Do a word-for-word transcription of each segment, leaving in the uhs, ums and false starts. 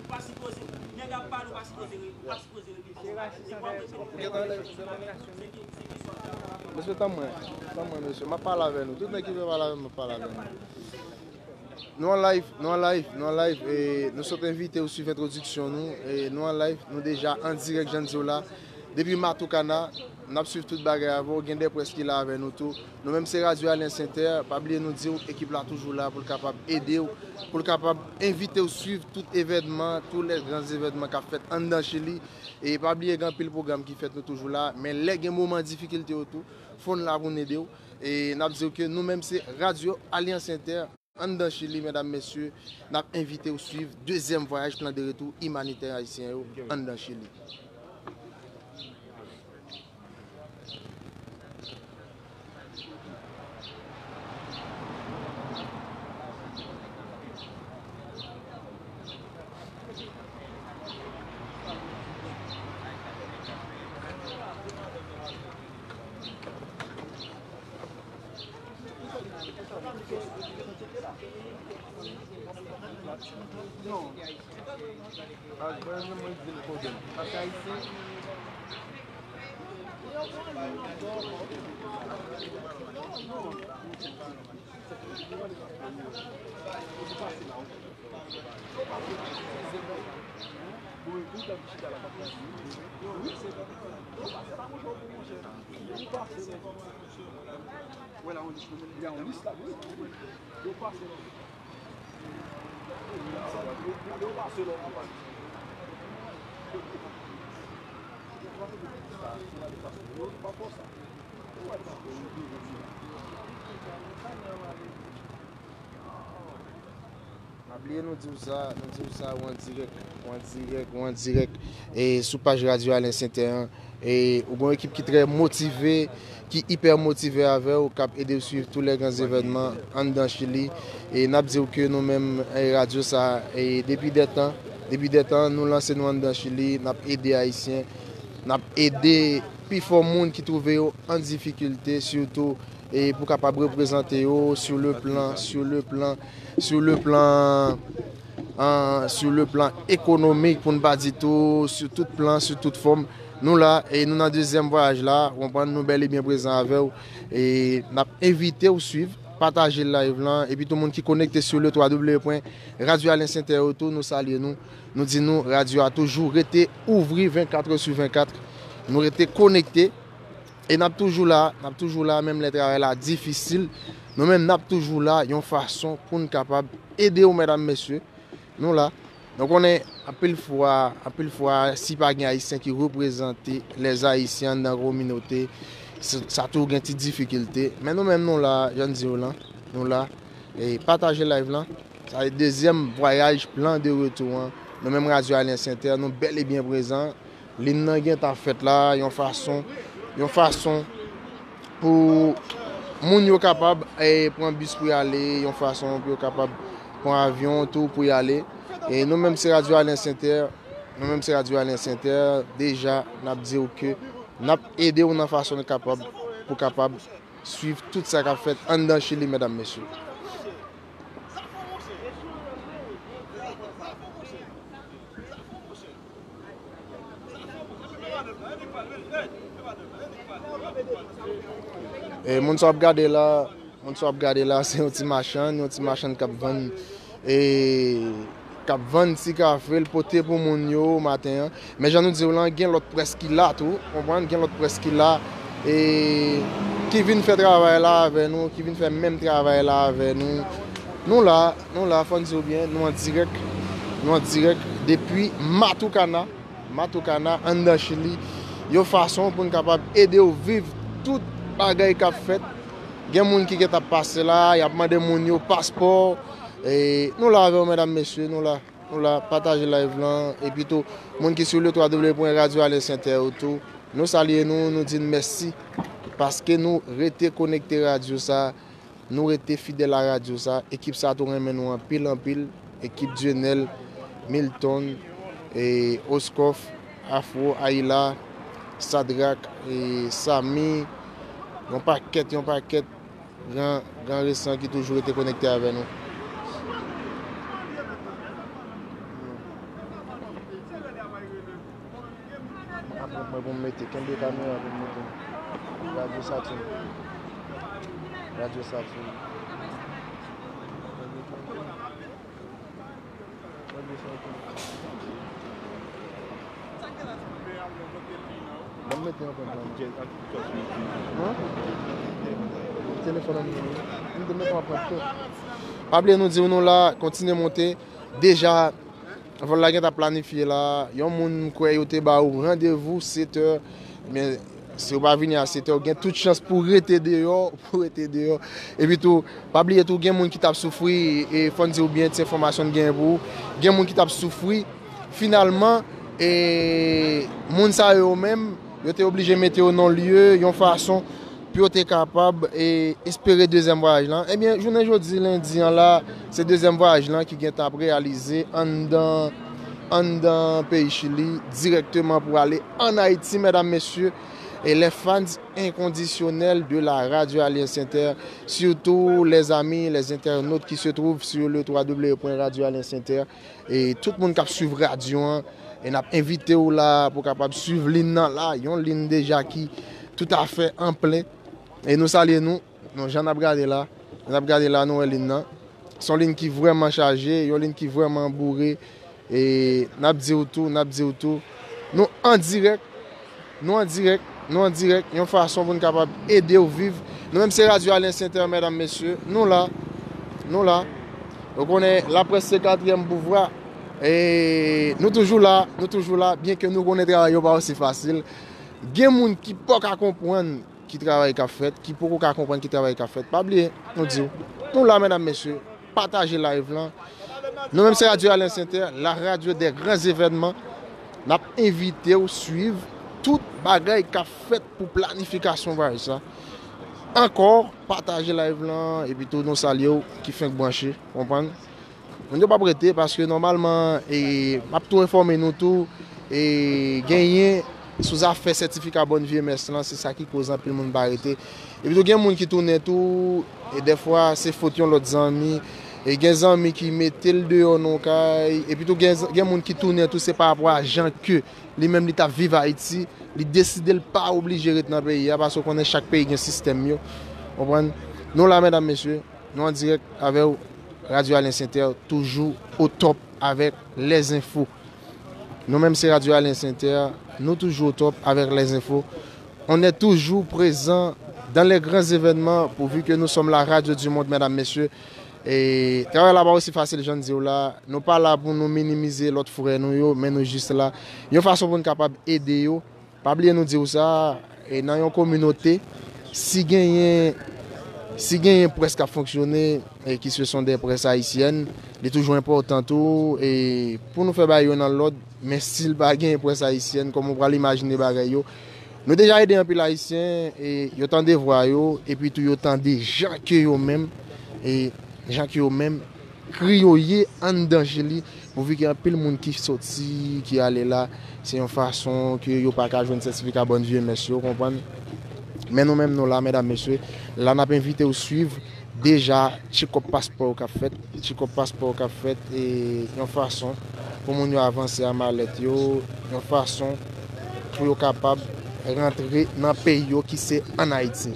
Pa sipoze, nèg ap pale, ou pa sipoze, ou pa sipoze repete. Mesye, tann mwen, tann mwen, mesye. M ap pale avè nou. Tout nèg ki vle pale avè m, m ap pale avè nou. Nou an live, nou an live, nou an live. E nou sot envite w swiv entwodiksyon nou. E nou an live, nou deja an dirèk, jan n di w la. Depi Matoukana, n ap swiv tout bagay avè w. Gen de près ki la avè nou tou. Nou menm se Radyo Alyans Entè. Pa bliye nou di w, ekip la toujou la pou l kapab ede w, pou l kapab envite w swiv tout evènman, tout lè gran evènman k ap fèt anndan Chili. E pa bliye gen anpil pwogram ki fèt, nou toujou la. Men lè gen moman difikilte yo tou, fò n la pou n ede w. E n ap di w ke nou menm se Radyo Alyans Entè. Anndan Chili, medam, mesye, n ap envite w swiv dezyèm vwayaj plan de retou imanitè ayisyen yo anndan Chili. Pa bliye nou di w sa, nou di w sa, ou an dirèk, ou an dirèk, ou an dirèk. E sou paj Radyo Alyans Entè an, e ou gen yon ekip ki trè motive, ki ipè motive avè w, k ap ede w swiv tou lè gran evènman anndan Chili. E n ap di w ke nou menm, e radyo sa, e depi dè tan, depi dè tan, nou lanse nou anndan Chili, n ap ede Ayisyen, n ap ede pifò moun ki twouve yo an difikilte, sitou e pou kapab reprezante yo sur le plan, sur le plan, sur le plan, an, sur le plan économique, pou n pa di tou, sur tout plan, sur tout fòm. Nou la, e nou nan dezyèm vwayaj la, ou konprann, nou bèl e byen prezan avè w. E n ap envite w swiv, pataje live lan, epi tout moun ki konekte sur le twa w w w pwen radyo alyans entè yo tou, nou salye nou. Nou di nou, radyo a toujou rete ouvri vennkat sur vennkat. Nou rete konekte. E n ap toujou la, n ap toujou la, menm lè travay la difisil. Nou menm, n ap toujou la, yon fason pou n kapab ede w, medam, mesye. Nou la. Nou konnen, anpil fwa, anpil fwa, si pa gen Ayisyen ki reprezante lèzayisyen nan kominote, sa, sa tou gen ti difikilte. Men nou menm, nou la, jan n di w lan, nou la. E pataje live lan. Sa se dezyèm vwayaj plan de retou an. Nou menm Radyo Alyans Entè, nou bèl e byen prezan. Lim nan gentan fèt la, yon fason, yon fason pou moun yo kapab, e, pran bis pou y ale, yon fason pou yo kapab pran avyon tou pou y ale. E nou menm se Radyo Alyans Entè, nou menm se Radyo Alyans Entè, deja n ap di w ke n ap ede w nan fason n kapab, pou kapab swiv tout sa k ap fèt anndan Chili, medam, mesye. E moun sa w ap gade la, moun sa w ap gade la, se yon ti machann, yon ti machann k ap vann, e, k ap vann ti kafe, l pote pou moun yo maten an. Men jan nou di w lan, gen lòt près ki la tou, konprann, gen lòt près ki la, e ki vin fè travay la avè nou, ki vin fè menm travay la avè nou. Nou la, nou la, fò n di w byen, nou an dirèk, nou an dirèk depi Matucana, Matucana, anndan Chili, yon fason pou n kapab ede w viv tout bagay k ap fèt. Gen moun ki gentan ap pase la, y ap mande moun yo paspò. E nou la avè w, medam, mesye, nou la. Nou la, pataje live lan, epi tou, moun ki sou le twa w w w pwen radyo alyans entè yo tou, nou salye nou, nou di n mèsi, paske nou rete konekte radyo sa, nou rete fidèl a radyo sa, ekip sa tou renmen nou anpil, anpil, ekip Dionel, Milton, e, Oscoff, Afro, Ayla, Sadrak, e, Samy, yon pakèt, yon pakèt, gran, gran resan ki toujou rete konekte avè nou. Apre mwen pou m mete, kenbe kamera pou m mete. Radyo Saturn. Radyo Saturn. Radyo Saturn. Ban m mete yon pwen plan. Hein? Telefòn an m te mete yon pwen tou. Pa bliye nou di w nou la, kontinye monte. Deja, vòl la gentan planifye la. Yon moun m kwè yo te ba ou randevou sèt è. Men, si w pa vini a sèt è, w gen tout chans pou w rete deyò, pou w rete deyò. Epi tou, pa bliye tou, gen moun ki t ap soufri, e fò n di w byen, ti enfòmasyon n genyen pou ou. Gen moun ki t ap soufri. Finalman, e, moun sa yo menm, yo te oblije mete yo nan lye, yon fason pou yo te kapab, e, espere dezyèm vwayaj lan. Ebyen, jounen jodi, lendi an la, se dezyèm vwayaj lan ki gentan ap reyalize anndan, anndan peyi Chili, dirèkteman pou ale ann Ayiti, medam, mesye, e les fans inconditionnels de la Radio Alliance Inter, surtout les amis, les internautes qui se trouvent sur le w w w point radio alliance inter. E tout moun k ap swiv radyo an, e n ap envite w la pou w kapab swiv lin nan la, yon lin deja ki toutafè an plen. E nou salye nou, nou jan n ap gade la, n ap gade la, nou wè lin nan. Se yon lin ki vrèman chaje, yon lin ki vrèman boure. E n ap di w tou, n ap di w tou, nou an dirèk, nou an dirèk, nou an dirèk, yon fason pou n kapab ede w viv. Nou menm se Radyo Alliance Inter, medam, mesye, nou la, nou la. Ou konnen, laprès se katriyèm pouvwa. E nou toujou la, nou toujou la, byenke nou konnen travay yo pa osi fasil. Gen moun ki poko ka konprann ki travay k ap fèt, ki poko ka konprann ki travay k ap fèt. Pa bliye, nou di w, nou la, medam, mesye, pataje live lan. Nou menm se Radyo Alliance Inter, la radio des grands événements. N ap envite w swiv tout bagay k ap fèt pou planifikasyon vwayaj sa. Ankò, pataje live lan, epi tou nou salye w ki fenk branche, konprann? Moun yo p ap rete paske nòmalman, e, m ap tou enfòme nou tou, e, genyen sou zafè sètifika bòn vye mès lan, se sa ki koz anpil moun pa rete. Epi tou gen moun ki tounen tou, e dèfwa se fot yon lòt zanmi, e gen zanmi ki mete l deyò nan yon kay, epi tou gen, gen moun ki tounen tou se pa rapò a jan ke li menm li t ap viv Ayiti, li deside l pa oblije ret nan peyi a, paske w konnen chak peyi gen sistèm yo. Konprann? Nou la, medam, mesye, nou an dirèk avè w, Radyo Alliance Inter, toujou au top avèk les infos. Nou menm se Radyo Alliance Inter, nou toujou au top avèk les infos. On est toujours présent dans les grands événements pourvu que nous sommes la radio du monde, medam, mesye. E travay la pa osi fasil jan n di w la. Nou pa la pou nou minimize lòt frè nou yo, men nou jis la yon fason pou n kapab ede yo. Pa bliye nou di w sa, e nan yon kominote, si genyen, si genyen près k ap fonksyone, e ki se sont des presse haïtienne, li toujou enpòtan tou, e pou nou fè bagay yo nan lòd, men si l pa genyen près ayisyèn, kòman w pral imajine bagay yo? Nou deja ede anpil Ayisyen, e yo tande vwa yo, epi tou yo tande jan ke yo menm, e jan ke yo menm, kri yo ye anndan je li, pouvi ke anpil moun ki soti, ki ale la, se yon fason ke yo pa ka jwenn sètifika bòn vye mès yo, konprann? Men nou menm nou la, medam, mesye, la n ap envite w swiv deja tchekòp paspò yo k ap fèt, tchekòp paspò yo k ap fèt, e yon fason pou moun yo avanse a malèt yo, yon fason pou yo kapab rantre nan peyi yo ki se ann Ayiti.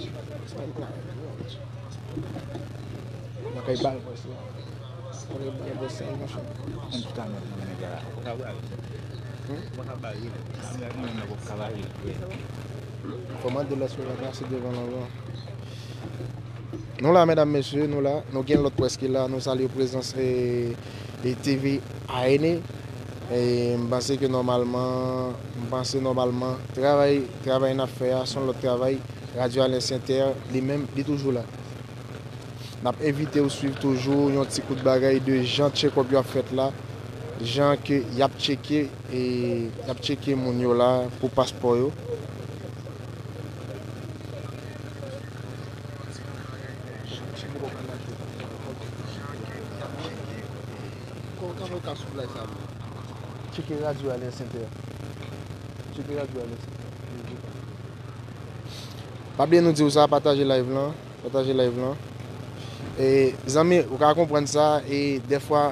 Nan kay bal. Mwen tout a mèt nan nèg la. Ou ka bare. Hmm? Ou ka bare. Sa mwen menm nan pou ka bare l vre. Fò mande lòt sou la pase devan lanvan. Nou la, medam, mesye, nou la. Nou gen lòt près ki la. Nou salye prezans, e, e T V A N. E m panse ke nòmalman, m panse nòmalman, travay, travay n ap fè a, se yon lòt travay. Radyo Alliance Inter, li menm, li toujou la. N ap envite w swiv toujou yon ti kout bagay de jan tchekòp yo ap fèt la, jan ke y ap tcheke, e y ap tcheke moun yo la pou paspò yo. Tcheke Radyo Alliance Inter. Tcheke Radyo Alliance Inter. Pa bliye nou di w sa, pataje live lan. Pataje live lan. E, zanmi, ou ka konprann sa, e dèfwa,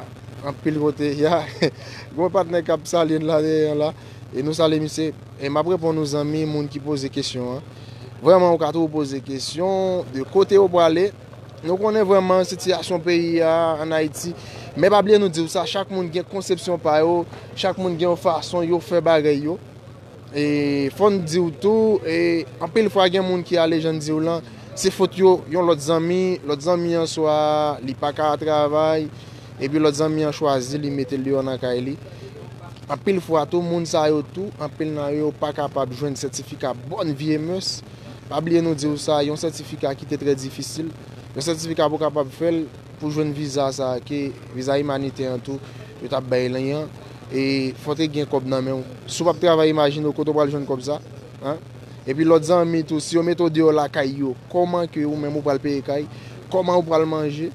anpil kote, ya, gen yon patnè k ap salye n la, dèyè an la. E nou salye misye. E m ap reponn ou zanmi, moun ki poze kesyon an. Vrèman, ou ka toujou poze kesyon de kote yo prale. Nou konnen vrèman sitiyasyon peyi a ann Ayiti. Men pa bliye nou di w sa, chak moun gen konsepsyon pa yo, chak moun gen yon fason yo fè bagay yo. E fò n di w tou, e anpil fwa gen moun ki ale jan n di w lan, se fot yo, yon lòt zanmi, lòt zanmi an swa li pa ka travay, epi lòt zanmi an chwazi li mete l deyò nan kay li. Anpil fwa tou, moun sa yo tou, anpil nan yo pa kapab jwenn sètifika bòn vye mès. Pa bliye nou di w sa, yon sètifika ki te trè difisil, yon sètifika pou w kapab fè l, pou jwenn viza sa a, ke viza imanitè an tou, yo t ap bay li an, e fò w te gen kòb nan men w. Si w p ap travay, imajine w kote w pral jwenn kòb sa, en? Epi lòt zanmi tou, si yo mete w deyò lakay yo, kòman ke ou menm ou pral peye kay? Kòman ou pral manje?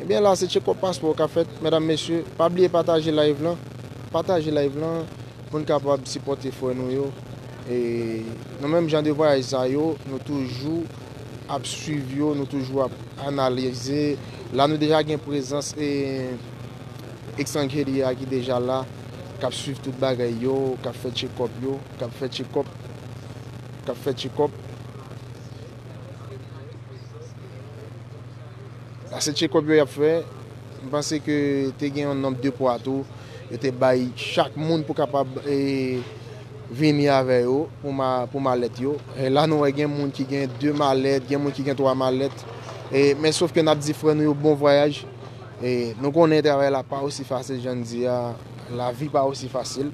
Ebyen la, se tchekòp paspò k ap fèt, medam, mesye. Pa bliye pataje live lan. Pataje live lan pou n kapab sipòte frè nou yo. E nou menm jan de vwayaj sa yo, nou toujou ap swiv yo, nou toujou ap analize. La, nou deja gen prezans e ekstranjeri a ki deja la, k ap swiv tout bagay yo, k ap fè tchekòp yo, k ap fè tchekòp, k ap fè tchekòp. Sa se tchekòp yo y ap fè. M panse ke te gen yon nonb de pwa tou. Yo te bay chak moun pou kapab e, vini avè yo pou, ma, pou malèt yo. E la nou wè gen moun ki gen de malèt, gen moun ki gen twa malèt. E, men sof ke n ap di frè nou yo bon vwayaj. E, nou konnen travay la pa osi fasil jan n di a. Lavi pa osi fasil.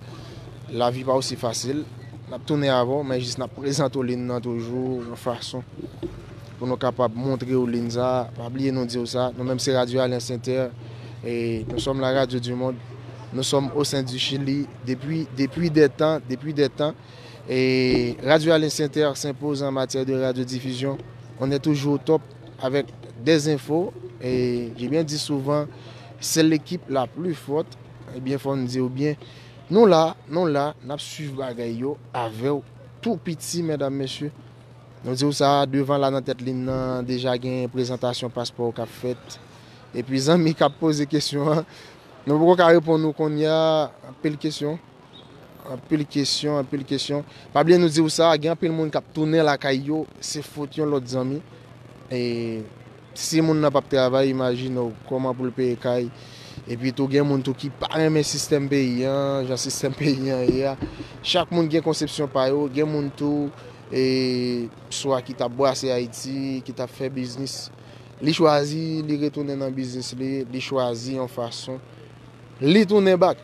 Lavi pa osi fasil. N ap tounen avè w, men jis n ap prezante w liy nan toujou yon fason pou nou kapab montre w liy sa. Pa bliye nou di w sa. Nou menm se Radio Alliance Inter. Et nous sommes la radio du monde. Nous sommes au sein du Chili depuis, depuis des temps, depuis des temps. Et Radio Alliance Inter s'impose en matière de radiodiffusion. On est toujours au top avec des infos. Et j'ai bien dit souvent, c'est l'équipe la plus forte. Ebyen, fò n di w byen, nou la, nou la, n ap swiv bagay yo avè w tou piti, medam, mesye. Nou di w sa, devan la nan tèt liy nan, deja gen prezantasyon paspò k ap fèt. Epi zanmi k ap poze kesyon an, nou poko ka reponn ou kounye a, anpil kesyon. Anpil kesyon, anpil kesyon. Pa bliye nou di w sa, gen anpil moun k ap tounen lakay yo, se fot yon lòt zanmi. E si moun nan p ap travay, imajine w kòman pou l peye kay. Epi tou, gen moun tou ki pa renmen sistèm peyi an, jan sistèm peyi an ye a. Chak moun gen konsepsyon pa yo, gen moun tou, e, swa ki t ap brase Ayiti, ki t ap fè biznis. Li chwazi, li retounen nan biznis li, li chwazi yon fason. Li tounen bak.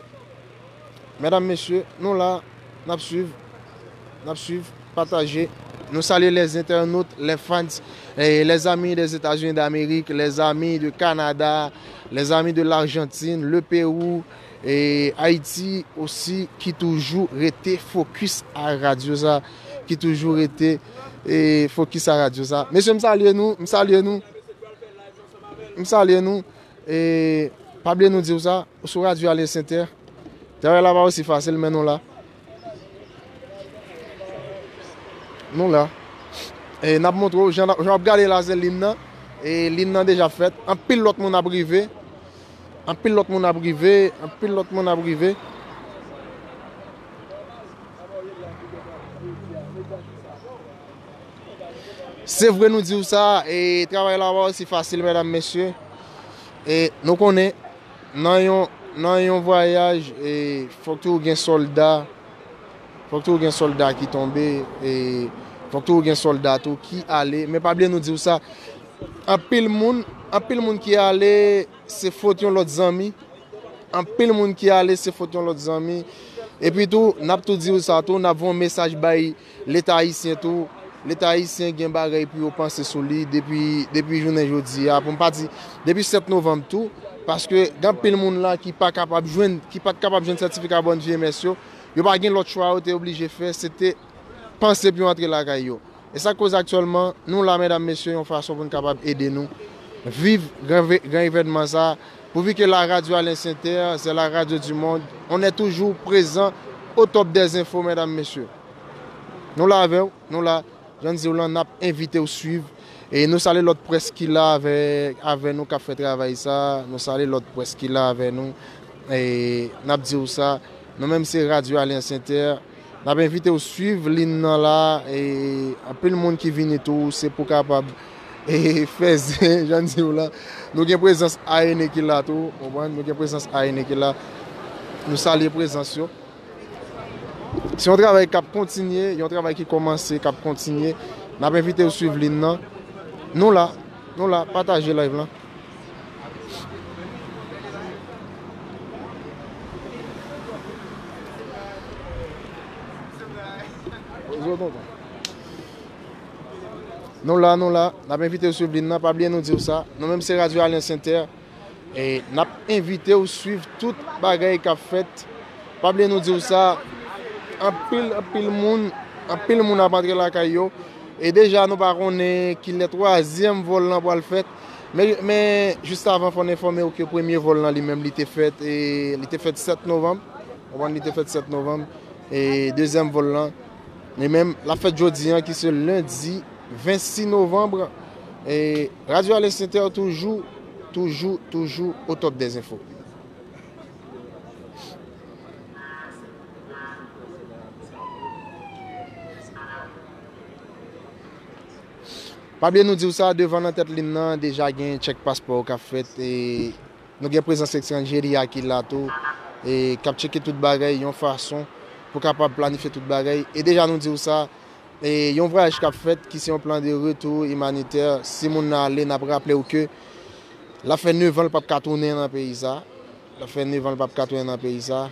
Medam, mesye, nou la, n ap swiv, n ap swiv, pataje. Nou salye les internautes, les fans, eh, les amis des États-Unis d'Amérique, les amis de Canada, les amis de l'Argentine, le Pérou, e Ayiti osi, ki toujou rete fokis a radyo sa, ki toujou rete, e, fokis a radyo sa. Mesye, m salye nou, m salye nou, m salye nou. E pa bliye nou di w sa, ou sou Radyo Alliance Inter. Travay la pa osi fasil, men nou la. Nou la. E n ap montre w, jan, jan w ap gade la, se liy nan. E liy nan deja fèt. Anpil lòt moun ap rive. Anpil lòt moun ap rive. Anpil lòt moun ap rive. Se vre nou di w sa, e travay la pa osi fasil, medam, mesye. E nou konnen, nan yon, nan yon vwayaj, e fòk toujou gen sòlda, fòk toujou gen sòlda ki tonbe, e fòk toujou gen sòlda tou ki ale. Men pa bliye nou di w sa, anpil moun, anpil moun ki ale, se fot yon lòt zanmi. Anpil moun ki ale, se fot yon lòt zanmi. Epi tou, n ap tou di w sa tou, n ap voye yon mesaj bay Leta ayisyen tou. Leta ayisyen gen bagay pou yo panse sou li depi, depi jounen jodi a. Pou m pa di, depi sèt novanm tou. Paske gen anpil moun la ki pa kapab jwenn, ki pa t kapab jwenn sètifika bòn vye mès yo. Yo pa gen lòt chwa, yo te oblije fè, se te panse pou yo antre lakay yo. E sa k koz aktyèlman, nou la, medam, mesye, yon fason pou n kapab ede nou viv gran ve-, gran evènman sa. Pourvu que la radio Alliance Inter, c'est la radio du monde, on est toujours présent au top des infos, medam, mesye. Nou la avè w, nou la, jan n di w lan, n ap envite w swiv. E nou salye lòt près ki la avè, avè nou k ap fè travay sa. Nou salye lòt près ki la avè nou. E n ap di w sa, nou menm se Radio Alliance Inter. N ap envite w swiv liy nan la, e anpil moun ki vini tou, se pou kapab e fè zen, jan n di w la. Nou gen prezans A N E ki la tou, konprann? Nou gen prezans A N E ki la. Nou salye prezans yo. Se yon travay k ap kontinye, yon travay ki kòmanse, k ap kontinye. N ap envite w swiv liy nan. Nou la, nou la, pataje live lan. Nou la, nou la. N ap envite w swiv liy nan. Pa bliye nou di w sa. Nou menm se Radyo Alyans Entè. E n ap envite w swiv tout bagay k ap fèt. Pa bliye nou di w sa, anpil, anpil moun, anpil moun ap antre lakay yo. E deja nou pa konnen kilè twazyèm vòl lan pral fèt. Men, men jis avan, fò n enfòme w ke premye vòl lan li menm li te fèt, e li te fèt sèt novanm. Konprann, li te fèt sèt novanm. E dezyèm vòl lan, li menm, l ap fèt jodi an, ki se lendi vennsis novanm. E Radyo Alyans Entè toujou, toujou, toujou au top des infos. Pa bliye nou di w sa, devan nan tèt liy nan, deja gen tchèk paspò k ap fèt, e nou gen prezans etranje ki la tou, e k ap tcheke tout bagay yon fason pou kapab planifye tout bagay. E deja nou di w sa, e yon vwayaj k ap fèt, ki se yon plan de retour humanitaire, si moun nan ale, n ap raple w ke l ap fè nevan l p ap ka tounen nan peyi sa. L ap fè nevan l p ap ka tounen nan peyi sa.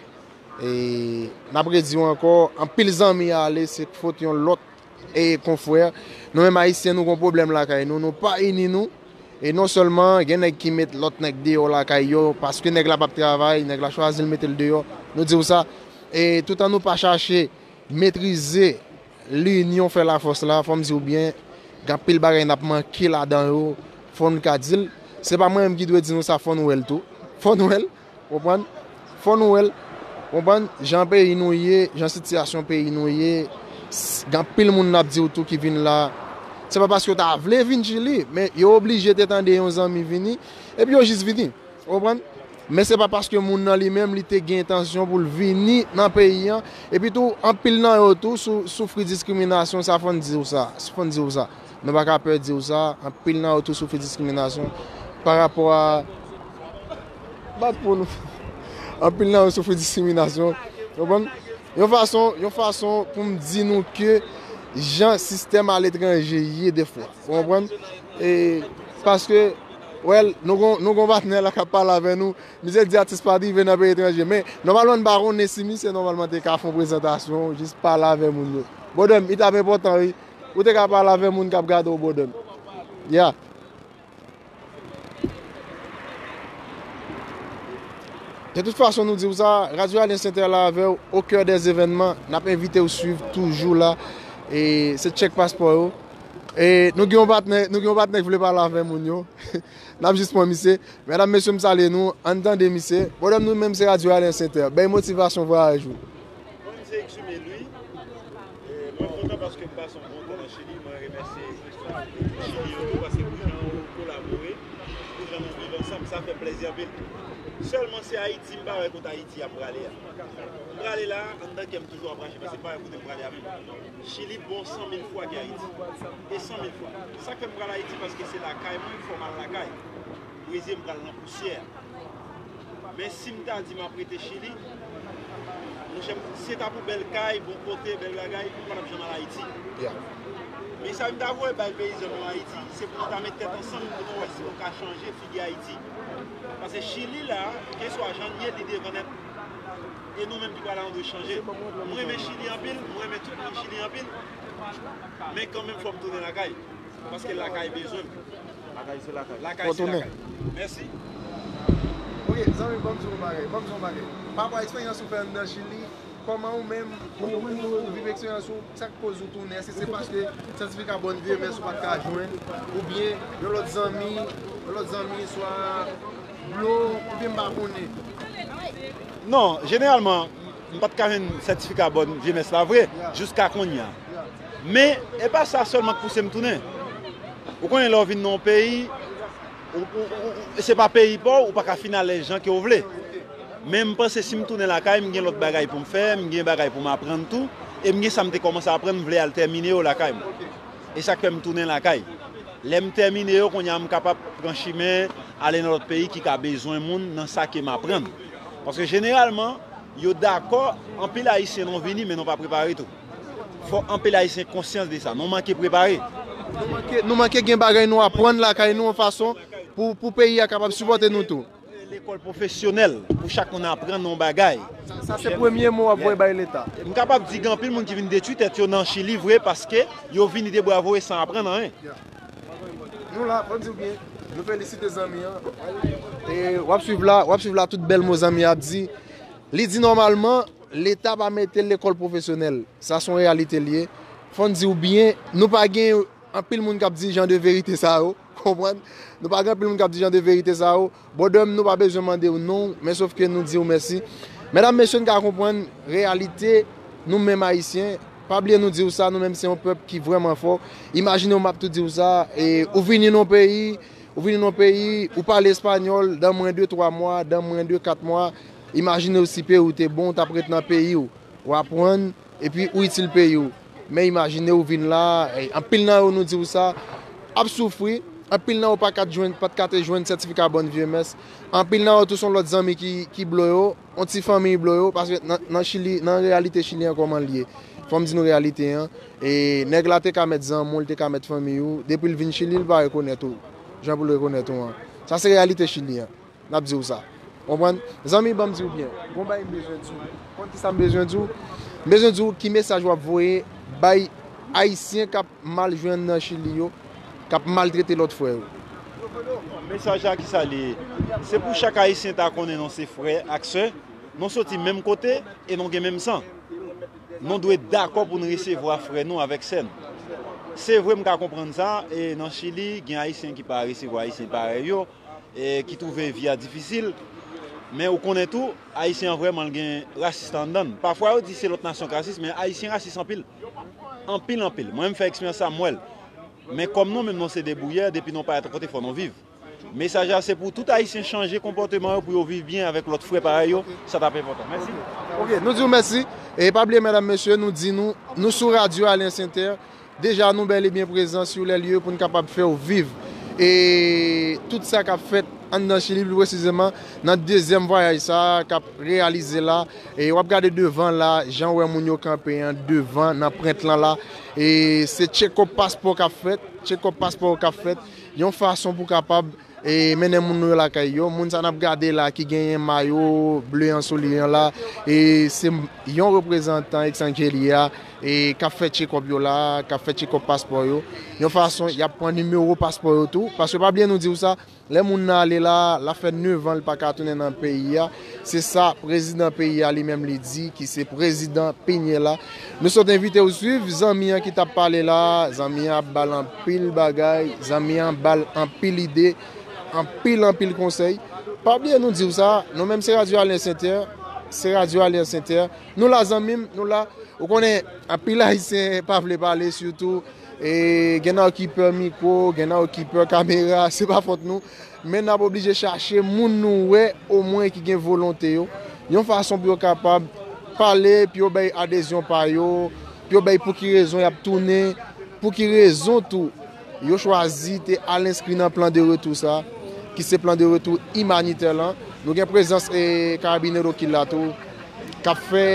E n ap redi w ankò, anpil zanmi ale, se fot yon lòt e konfrè. Nou menm Ayisyen, nou gon pwoblèm lakay nou, nou pa ini nou. E non sèlman gen nèg ki met lòt nèg deyò lakay yo, paske nèg la p ap travay, nèg la chwazi l mete l deyò. Nou di w sa. E toutan nou pa chache metrize linyon fè lafòs la, fò m di w byen, gen anpil bagay n ap manke ladan yo, fò n ka di l. Se pa mwen menm ki dwe di nou sa, fò n wè l tou. Fò n wè l. Konprann? Fò nou wè l. Konprann? Jan peyi nou ye, jan sitiyasyon peyi nou ye, s- gen anpil moun n ap di w tou ki vin la. Se pa paske yo ta vle vin Chili, men yo oblije te tande yon zanmi vini, epi yo jis vini. Konprann? Men se pa paske moun nan li menm, li te gen entansyon pou l vini nan peyi an. Epi tou, anpil nan yo tou sou- soufri diskriminasyon, sa fò n di w sa. Fò n di w sa. Nou pa ka pè di w sa, anpil nan yo tou soufri diskriminasyon pa rapò a, bat pou nou. Anpil nan yo soufri diskriminasyon. Konprann? Yon fason, yon fason pou m di nou ke jan sistèm aletranje ye defwa. Ou konprann? E, paske, well, nou gon, nou gon patnè la k ap pale avè nou. Misye di atis pa rive nan peyi etranje. Men, nòmalman, n pa konnen si misye nòmalman te ka fè yon prezantasyon, jis pale avè moun yo. Bonè, li t ap enpòtan, wi. Ou te ka pale avè moun k ap gade w, bonè. Ya. De tout fason, nou di w sa, Radyo Alyans Entè la avè w, au cœur des événements, n ap envite w swiv toujou la. E se tchèk paspò yo. E nou gen yon patnè, nou gen yon patnè ki vle pale avè moun yo. N ap jis pran misye. Medam, mesye, m salye nou. Ann tande misye. Bonè, nou menm se Radyo Alyans Entè. Bay motivasyon vwayaj ou. Mwen, se Exumé Louis. E, mwen kontan paske m pase yon bon tan nan Chili. Mwen remèsye Chili yo tou paske pou jan nou kolabore, pou jan nou viv ansanm, sa fè plèzi anpil. Sèlman se Ayiti, m pa wè kote Ayiti ap prale a. M prale la, anndan kè m toujou ap rache, paske m pa wè kote m prale a menm. Chili bon san mil fwa ke Ayiti. E san mil fwa. Sa k fè m pral Ayiti, paske se lakay mwen, fò m al lakay. Brezil, m pral nan pousyè. Men si m ta di m ap rete Chili, monchè, m- si se ta pou bèl kay, bon kote, bèl bagay, m pa t ap janm al Ayiti. Ya. Men sa m ta voye bay peyizan nou Ayiti, se pou nou ta met tèt ansanm pou nou wè si nou ka chanje figi Ayiti. Paske Chili la, keswa jan l ye, li devan nèt. E nou menm ki pral la, nou dwe chanje. Mwen renmen Chili anpil, mwen renmen tout moun Chili anpil. Men kanmenm, fò m tounen lakay. Paske lakay bezwen m. Lakay se lakay. Lakay se lakay. Mèsi. Ok, zanmi, ban m di w yon bagay. Ban m di w yon bagay. Pa rapò a eksperyans ou fè anndan Chili, kòman ou menm, ou, ou, ou viv eksperyans ou, sa k koz ou tounen? Èske se paske sètifika bòn V M S ou pa t ka jwenn? Oubyen yon lòt zanmi, yon lòt zanmi, swa blo, oubyen m pa konnen? Non, jeneralman, m pa t ka jwenn sètifika bòn V M S la vre, jiska kounye a. Men, e pa sa sèlman k pouse m tounen. Ou konnen lè w vin nan yon peyi, ou, ou, ou, ou- se pa peyi pa w, ou pa ka fin alèz jan ke w vle. Men m panse si m tounen lakay, m gen lòt bagay pou m fè, m gen bagay pou m aprann tou. E m gen sa m te kòmanse aprann, m vle al tèmine yo lakay mwen. E sa k fè m tounen lakay. Lè m tèmine yo, kounye a m kapab pran chimen, ale nan lòt peyi ki ka bezwen moun nan sa ke m aprann. Paske jeneralman, yo dakò, anpil Ayisyen nou vini, men nou pa prepare tou. Fò anpil Ayisyen konsyans de sa. Nou manke prepare. Nou manke, nou manke gen bagay nou aprann lakay nou yon fason pou, pou peyi a kapab sipòte nou tou. Lekòl pwofesyonèl, pou chak moun aprann yon bagay. Sa, sa se premye mo w ap voye bay Leta. M kapab di gen anpil moun ki vin detwi tèt yo nan Chili vre paske yo vini debwavoye san aprann anyen. Nou la, fò n di w byen. Nou felisite zanmi an. E w ap swiv la, w ap swiv la tout bèl mo zanmi an ap di. Li di nòmalman, Leta pa mete l lekòl pwofesyonèl. Sa se yon reyalite l ye. Fò n di w byen, nou pa gen anpil moun k ap di jan de verite sa yo. Konprann? Nou pa gen anpil moun k ap di jan de verite sa yo. Brother m, nou pa bezwen mande w non, men sof ke nou di w mèsi. Medam, mesye, n ka konprann reyalite nou menm Ayisyen. Pa bliye nou di w sa, nou menm se yon pèp ki vrèman fò. Imajine w, m ap tou di w sa, e, ou vini nan yon peyi, ou vini nan yon peyi, ou pale espanyòl, dan mwen de, twa mwa, dan mwen de, kat mwa, imajine w si peyi w te bon, w t ap ret nan peyi w. W aprann, epi ou itil peyi w. Men imajine ou vin la, e, anpil nan yo nou di w sa, ap soufri, anpil nan yo pa ka t jwenn, pa t ka te jwenn sètifika bòn vye mès. Anpil nan yo tou se yon lòt zanmi ki, ki blo yo, yon ti fanmiy blo yo, paske nan, nan Chili, nan reyalite chilyen kòman l ye. Fò m di nou reyalite an, e nèg la te ka mèt zanmi w, l te ka mèt fanmiy ou, depi l vin Chili, l pa rekonèt ou, jan pou l rekonèt ou an. Sa se reyalite Chili an. N ap di w sa. Konprann? Zanmi, ban m di w byen. Gon bagay m bezwen di w. Konn kisa m bezwen di w? M bezwen di w ki mesaj w ap voye bay Ayisyen k ap mal jwenn nan Chili yo, k ap maltrete lòt frè yo. Mesaj la kisa li ye? Se pou chak Ayisyen ta konnen nou se frè ak sè, nou soti menm kote e nou gen menm san. Nou dwe dakò pou n resevwa frè nou avèk sè n. Se vre m ka konprann sa, e nan Chili, gen Ayisyen ki pa resevwa Ayisyen parèy yo, e ki twouve vi a difisil. Men ou konnen tou, Ayisyen an vrèman l gen rasis anndan l. Pafwa yo di se lòt nasyon k rasis, men Ayisyen rasis anpil. Anpil, anpil. Mwen menm fè eksperyans sa, m wè l. Men kòm nou menm nou se debouyè, depi nou parèt yon kote fò nou viv. Mesaj la se pou tout Ayisyen chanje konpòteman yo pou yo viv byen avèk lòt frè parèy yo, sa t ap enpòtan. Mèsi. Ok, nou di w mèsi. E pa bliye, medam, mesye, nou di nou, nou sou radyo Alyans Entè. Deja, nou bèl e byen prezan sou lè lye pou n kapab fè w viv. E tout sa k ap fèt anndan Chili, pli presizeman, nan dezyèm vwayaj sa a k ap reyalize la. E w ap gade devan la, jan w wè moun yo kanpe an devan, nan pwent lan la. E se tchekòp paspò k ap fèt, tchekòp paspò k ap fèt, yon fason pou kapab e mennen moun nou yo lakay yo. Moun sa n ap gade la ki genyen mayo ble an sou li an la, e se yon reprezantan Exangeli a, e k ap fè tchekòp yo la, k ap fè tchekòp paspò yo. Yon fason, y ap pran nimewo paspò yo tou. Paske pa bliye nou di w sa, lè moun nan ale la, l ap fè nèf an, li pa ka tounen nan peyi a. Se sa prezidan peyi a li menm li di, ki se prezidan Piñera. Nou sot envite w swiv zanmi an ki t ap pale la. Zanmi an ap ba l anpil bagay, zanmi an ba l anpil ide, anpil, anpil konsèy. Pa bliye nou di w sa, nou menm se Radyo Alyans Entè, se Radyo Alyans Entè. Nou la zanmi m, nou la. Ou konnen, anpil Ayisyen pa vle pale, sitou, e, gen nan yo ki pè mikwo, gen nan yo ki pè kamera, se pa fòt nou. Men n ap oblije chache moun nou wè omwen ki gen volonte yo, yon fason pou yo kapab pale, pou yo bay adezyon pa yo, pou yo bay pou ki rezon y ap tounen, pou ki rezon tou yo chwazi te al enskri nan plan de retou sa, ki se plan de retou imanitè lan. Nou gen prezans e Carabinero ki la tou, k ap fè,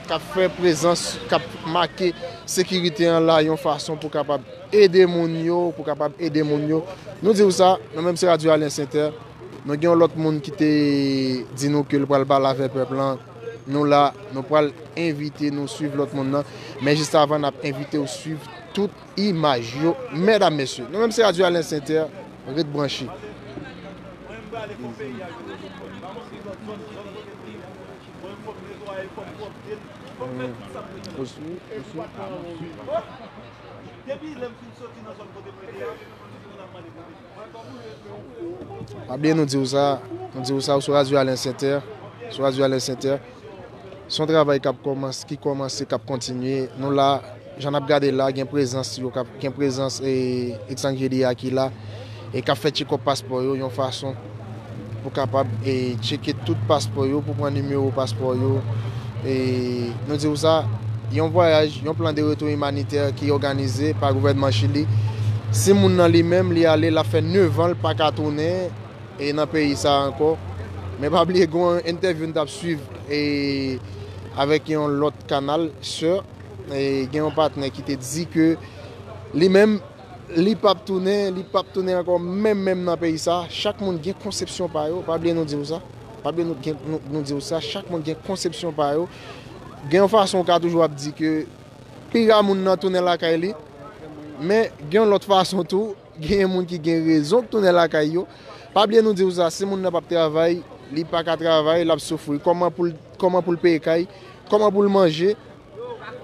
k ap fè prezans, k ap make sekirite an la yon fason pou kapab ede moun yo, pou kapab ede moun yo. Nou di w sa, nou menm se Radyo Alyans Entè. Nou gen yon lòt moun ki te di nou ke l pral pale avè pèp lan. Nou la, nou pral envite nou swiv lòt moun nan. Men jis avan, n ap envite w swiv tout imaj yo. Medam, mesye, nou menm se Radyo Alyans Entè, ret branche. Pa bliye nou di w sa, nou di w sa, ou sou Radyo Alyans Entè, sou Radyo Alyans Entè. Se yon travay k ap kòmanse, ki kòmanse, k ap kontinye. Nou la, jan n ap gade la, gen prezans yo, k ap, gen prezans e, Exangeli a ki la, e k ap fè tchekòp paspò yo, yon fason pou kapab e, tcheke tout paspò yo, pou pran nimewo paspò yo. E nou di w sa, yon vwayaj, yon plan de retou imanitè ki òganize pa gouvènman Chili. Si moun nan li menm, li ale, l ap fè nèf an, l pa ka tounen e nan peyi sa a ankò. Men pa bliye, gen yon entèvyou n t ap swiv e avèk yon lòt kanal, sè, e gen yon patnè ki te di ke li menm, li p ap tounen, li p ap tounen ankò menm, menm nan peyi sa. Chak moun gen konsepsyon pa yo, pa bliye nou di w sa. Pa bliye nou, gen, nou, nou di w sa, chak moun gen konsepsyon pa yo. Gen yon fason w ka toujou ap di ke pi ra moun nan tounen lakay li, men gen yon lòt fason tou, gen moun ki gen rezon k tounen lakay yo. Pa bliye nou di w sa, si moun nan p ap travay, li pa ka travay, l ap soufri. Kòman pou l, kòman pou l peye kay, kòman pou l manje,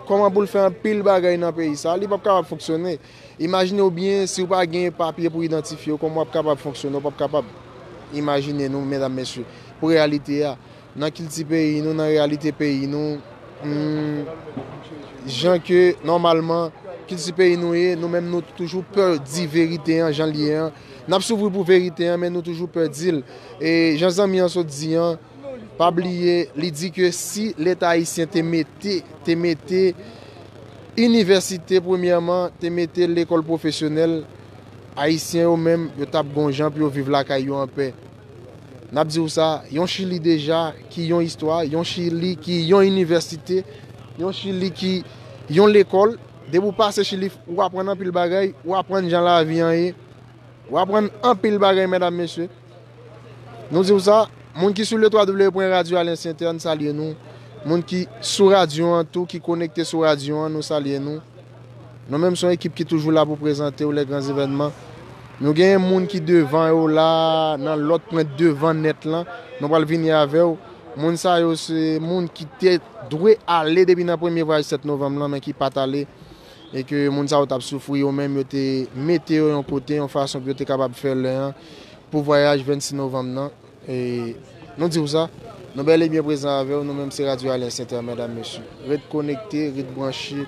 kòman pou l fè anpil bagay nan peyi sa, li p ap kapab fonksyone. Imajine w byen, si w pa gen papye pou idantifye w, kòman w ap kapab fonksyone, w p ap kapab. Imajine nou, medam, mesye, pou reyalite a, nan kilti peyi nou, nan reyalite peyi nou, hmm, jan ke nòmalman kilti peyi nou ye, nou menm nou toujou pè di verite an, jan l ye an. N ap soufri pou verite an, men nou toujou pè di l. E jan zanmi an sot di an, pa bliye, li di ke si Leta ayisyen te mete, te mete inivèsite, premyèman, te mete lekòl pwofesyonèl, Ayisyen yo menm, yo t ap gon jan pou yo viv lakay yo anpè. N ap di w sa, yon Chili deja ki yon istwa, yon Chili ki yon inivèsite, yon Chili ki yon lekòl. Depi w pase Chili, w aprann anpil bagay, w aprann jan lavi an ye, w aprann anpil bagay, medam, mesye. Nou di w sa, moun ki sou le twa w pwen radyo Alliance Inter, n salye nou. Moun ki sou radyo an tou, ki konekte sou radyo an, nou salye nou. Nou menm se yon ekip ki toujou la pou prezante w les grands événements. Nou genyen moun ki devan yo la, nan lòt pwen devan nèt lan. Nou pral vini avè w. Moun sa yo se moun ki te dwe ale depi nan premye vwayaj sèt novanm lan, men ki pa t ale. E ke moun sa yo t ap soufri yo menm, yo te mete yo yon kote, yon fason pou yo te kapab fè lè an pou vwayaj vennsis novanm nan. E nou di w sa, nou bèl e byen prezan avè w, nou menm se Radyo Alliance Inter, medam, mesye. Ret konekte, ret branche,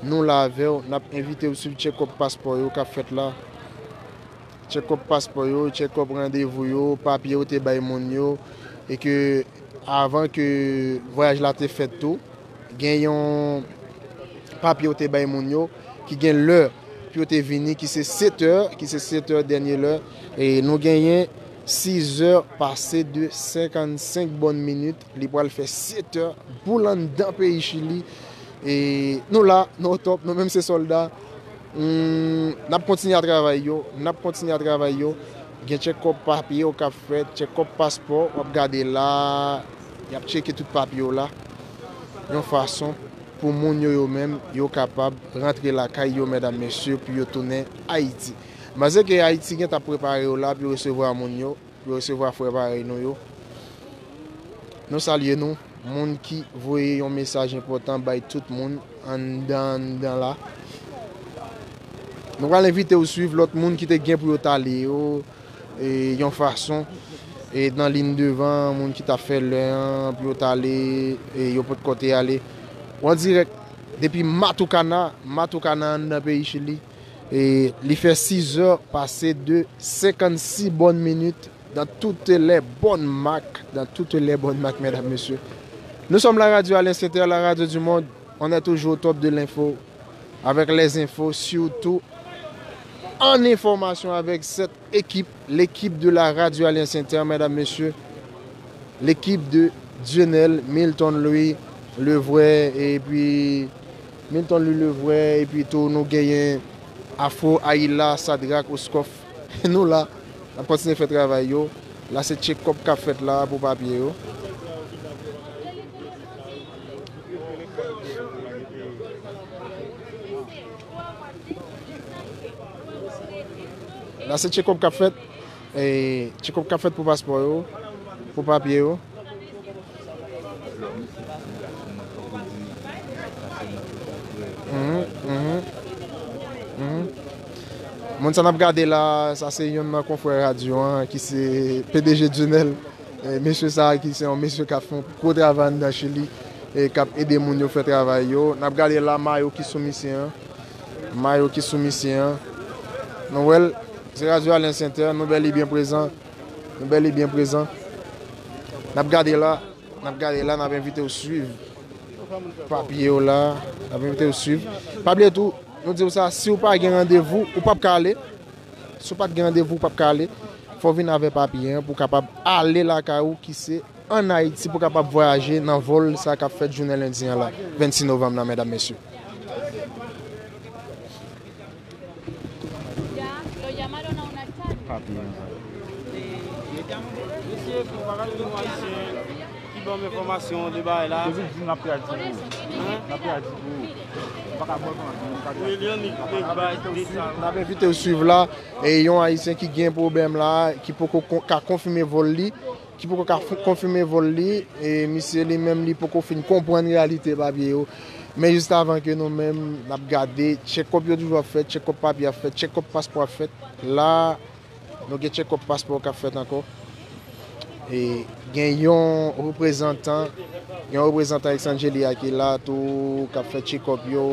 nou la avè w, n ap envite w swiv tchekòp paspò yo k ap fèt la. Tchekòp paspò yo, tchekòp randevou yo, papye yo te bay moun yo, e ke avan ke vwayaj la te fèt tou, gen yon papye yo te bay moun yo, ki gen lè pou yo te vini, ki se sèt è, ki se sèt è dènye lè. E nou genyen sis è pase de senkannsenk bòn minit. Li pral fè sèt è boul anndan peyi Chili. E nou la, nou o top, nou menm se sòlda. Hmm, n ap kontinye a travay yo, n ap kontinye a travay yo. Gen tchekòp papye yo k ap fèt, tchekòp paspò, w ap gade la, y ap tcheke tout papye yo la. Yon fason pou moun yo, yo menm, yo kapab rantre lakay yo, medam, mesye, pou yo tounen Ayiti. M panse ke Ayiti gentan prepare yo la pou yo resevwa moun yo, pou yo resevwa frè parèy nou yo. Nou salye nou, moun ki voye yon mesaj enpòtan bay tout moun anndan, anndan la. Nou pral envite w swiv lòt moun ki te gen pou yo t ale yo, e, yon fason, e, nan liy devan, moun ki t ap fè lè an pou yo t ale, e, yo potko te ale. Ou an dirèk depi Matucana, Matucana anndan peyi Chili. E li fè sis è pase de senkannsis bòn minit dans toutes les bonnes marques, dans toutes les bonnes marques, mesdames, messieurs. Nous sommes la radio Alliance Inter, la radio du monde. On est toujours au top de l'info, avec les infos, surtout en information avec cette équipe, l'équipe de la radio Alliance Inter, mesdames, messieurs. L'équipe de Dionel, Milton Louis, Levray, epi Milton Louis Levray, epi tou nou genyen Afro, Ayila, Sadrak, Oskòf. Nou la, n ap kontinye fè travay yo. La se tchekòp k ap fèt la pou papye yo. La se tchekòp k ap fèt. E, tchekòp k ap fèt pou paspò yo, pou papye yo. Mhm, mhm, mhm. Moun sa n ap gade la, sa se yonn nan konfrè radyo an, ki se P D G Dionel. E, mesye sa a ki se yon mesye k ap fè yon gwo travay anndan Chili, e k ap ede moun yo fè travay yo. N ap gade la, mayo ki sou misye an. Mayo ki sou misye an. Nou wè l, se Radyo Alliance Inter, nou bèl e byen prezan. Nou bèl e byen prezan. N ap gade la, n ap gade la, n ap envite w swiv. Papye yo la, n ap envite w swiv. Pa bliye tou, nou di w sa, si w pa gen randevou, ou p ap ka ale. Si w pa t gen randevou, ou p ap ka ale. Fò w vin avè papye an pou w kapab ale lakay ou ki se ann Ayiti, pou w kapab vwayaje nan vòl sa k ap fèt jounen lendi an la, vennsis novanm nan, medam, mesye. Papye an. Mesye, pou bagay nou ayisyen ki ban m enfòmasyon de bagay la. Yo vin di n ap tradui pou ou. N ap tradui pou ou. Ou pa ka bò kòman pou nou ka tradui. William, li bay de sa. N ap envite w swiv la, e yon ayisyen ki gen pwoblèm la, ki poko kon- ka konfime vòl li, ki poko ka f- konfime vòl li, e misye li menm li poko fin konprann reyalite papye yo. Men jis avan ke nou menm, n ap gade, tchekòp yo toujou ap fèt, tchekòp papye ap fèt, tchekòp paspò ap fèt. La, nou gen tchekòp paspò k ap fèt ankò. E gen yon reprezantan, gen yon reprezantan Exangelia ki la tou, k ap fè tchekòp yo.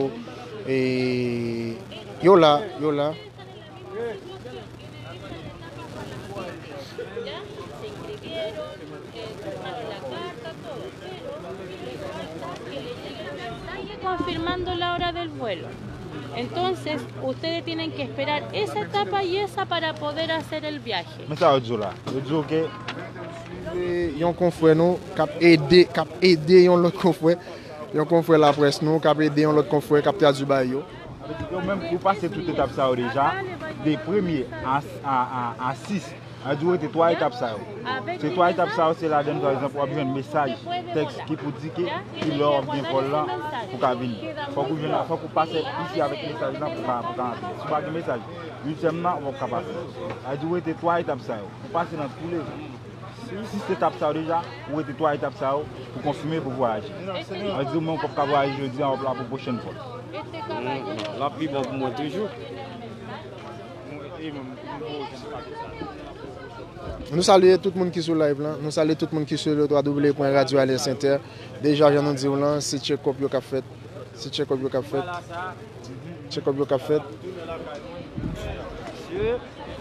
E yo la, yo la. Confirmando la hora del vuelo. Entonces, ustedes tienen que esperar esa etapa y esa para poder hacer el viaje. Men sa yo di w la. Yo di w ke yon konfrè nou k ap ede, k ap ede yon lòt konfrè. Yon konfrè laprès nou k ap ede yon lòt konfrè k ap tradui bay yo. Sa vle di ke ou menm, ou pase tout etap sa yo deja, de premye a, a, a, a sis. Sa vle di ou rete twa etap sa yo. Se twa etap sa yo, se ladan, pa egzanp, w ap jwenn mesaj, tèks ki pou di ke ki lè w ap gen vòl lan pou ka vini. Fòk ou jwenn, fòk ou pase isi avèk mesaj lan pou ka, pou ka antre. Si w pa gen mesaj, uityèm nan, w p ap ka pase. Sa vle di ou rete twa etap sa yo. Ou pase nan tou le sis etap sa yo deja, ou rete twa etap sa yo pou konfime pou vwayaje. Sa vle di ou menm w p ap ka vwayaje jodi a, w ap la pou pwochèn fwa. L ap pi bon pou mwen toujou. Nou salye tout moun ki sou live lan. Nou salye tout moun ki sou le w w w pwen radyo alliance inter. Deja, jan nou di w lan, se tchekòp yo k ap fèt. Se tchekòp yo k ap fèt. Tchekòp yo k ap fèt.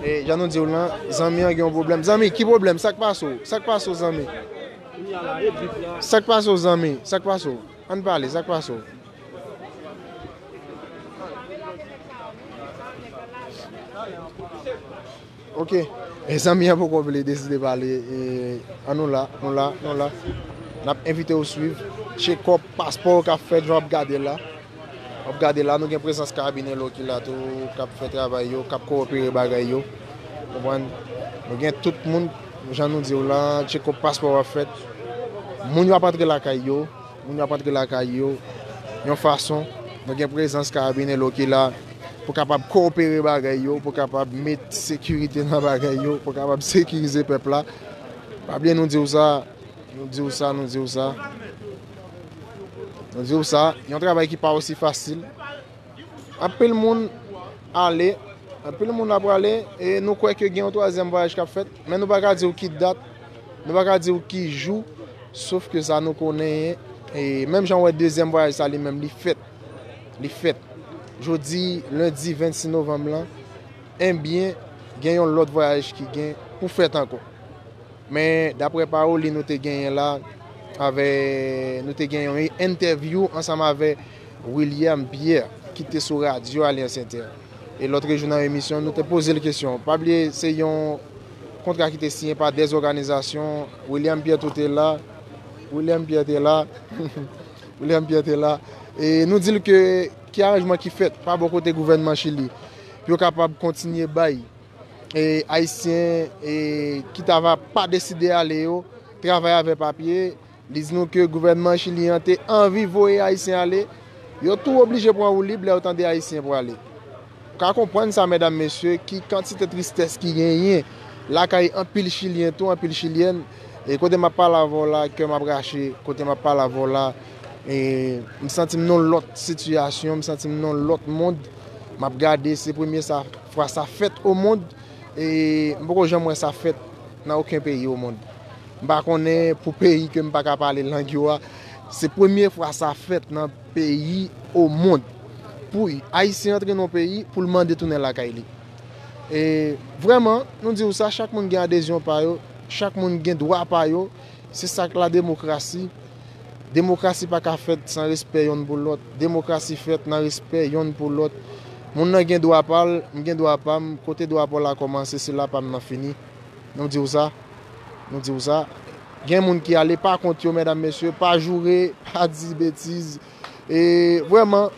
E, jan nou di w lan, zanmi an gen yon pwoblèm. Zanmi, ki pwoblèm? Sa k pase w? Sa k pase w, zanmi? Sa k pase w, zanmi? Sa k pase w? Ann pale, sa k pase w? Ok. E zanmi an poko vle deside pale. E, an nou la, nou la, nou la. N ap envite w swiv tchekòp paspò yo k ap fèt, jan w ap gade la. W ap gade la, nou gen prezans karabinye yo ki la tou, k ap fè travay yo, k ap kowopere bagay yo. Konprann? Nou gen tout moun, jan nou di w lan, tchekòp paspò yo ap fèt. Moun yo ap antre lakay yo. Moun yo ap antre lakay yo yon fason. Nou gen prezans karabinye yo ki la pou kapab kowopere bagay yo, pou kapab met sekirite nan bagay yo, pou kapab sekirize pèp la. Pa bliye nou di w sa, nou di w sa, nou di w sa. Nou di w sa, yon travay ki pa osi fasil. Anpil moun ale, anpil moun ap prale, e nou kwè ke gen yon twazyèm vwayaj k ap fèt, men nou pa ka di w ki dat, nou pa ka di w ki jou, sof ke sa nou konnen, e menm jan w wè dezyèm vwayaj sa li menm li fèt, li fèt. Jodi, lendi vennsis novanm lan, enbyen, gen yon lòt vwayaj ki gen pou fèt ankò. Men, daprè pawòl li nou te genyen la, avè, nou te gen yon entèvyou ansanm avè William Pierre, ki te sou radyo Alliance Inter. E lòt jou nan emisyon, nou te poze l kesyon. Pa bliye, se yon kontra ki te siyen pa dè òganizasyon. William Pierre tou te la. William Pierre te la. William Pierre te la. E nou di l ke, ki aranjman ki fèt pa bò kote gouvènman Chili pou yo kapab kontinye bay e, Ayisyen, e, ki ta va pa deside ale yo, travay avè papye. Li di nou ke gouvènman Chili an te anvi voye Ayisyen ale. Yo tou oblije pran woulib lè yo tande Ayisyen prale. Ou ka konprann sa, medam, mesye, ki kantite tristès ki genyen lakay anpil Chilyen tou, anpil Chilyèn. E kote m ap pale avè w la, kè m ap rache, kote m ap pale avè w la, e, m santi m nan yon lòt sitiyasyon, m santi m nan yon lòt mond. M ap gade, se premye sa, fwa sa fèt o mond. E m poko janm wè sa fèt nan okenn peyi o mond. M pa konnen pou peyi ke m pa ka pale lang yo a. Se premye fwa sa fèt nan peyi o mond. Pou Ayisyen antre nan yon peyi, pou l mande tounen lakay li. E vrèman, nou di w sa, chak moun gen adezyon pa yo, chak moun gen dwa pa yo. Se sa k la demokrasi. Demokrasi pa ka fèt san respè yonn pou lòt. Demokrasi fèt nan respè yonn pou lòt. Moun nan gen dwa pa l, m gen dwa pa m. Kote dwa pa w la kòmanse, se la pa m nan fini. Nou di w sa. Nou di w sa. Gen moun ki ale pa kont yo, medam, mesye, pa joure, pa di betiz. E vrèman,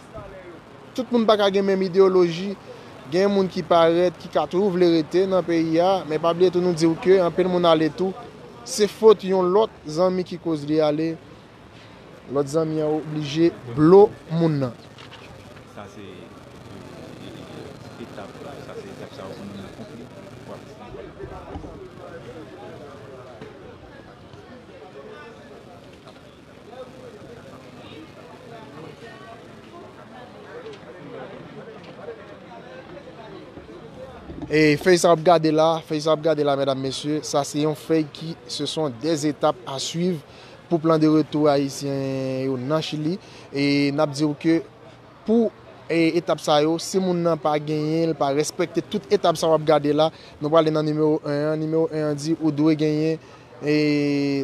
tout moun pa ka gen menm ideyoloji. Gen moun ki parèt, ki ka toujou vle rete nan peyi a, men pa bliye tou nou di w ke anpil moun ale tou. Se fot yon lòt zanmi ki koz li ale. Lòt zanmi an oblije blo moun nan. Sa se etap, sa se etap sa yo pou nou nan konfli. E fèy sa w ap gade la, fèy sa w ap gade la, medam, mesye, sa se yon fèy ki, ce sont des étapes à suivre pou plan de retour ayisyen yo nan Chili. E n ap di w ke pou, e, etap sa yo, si moun nan pa genyen l, pa respekte tout etap sa w ap gade la, nou prale nan nimewo en an. Nimewo en an di ou dwe genyen, e,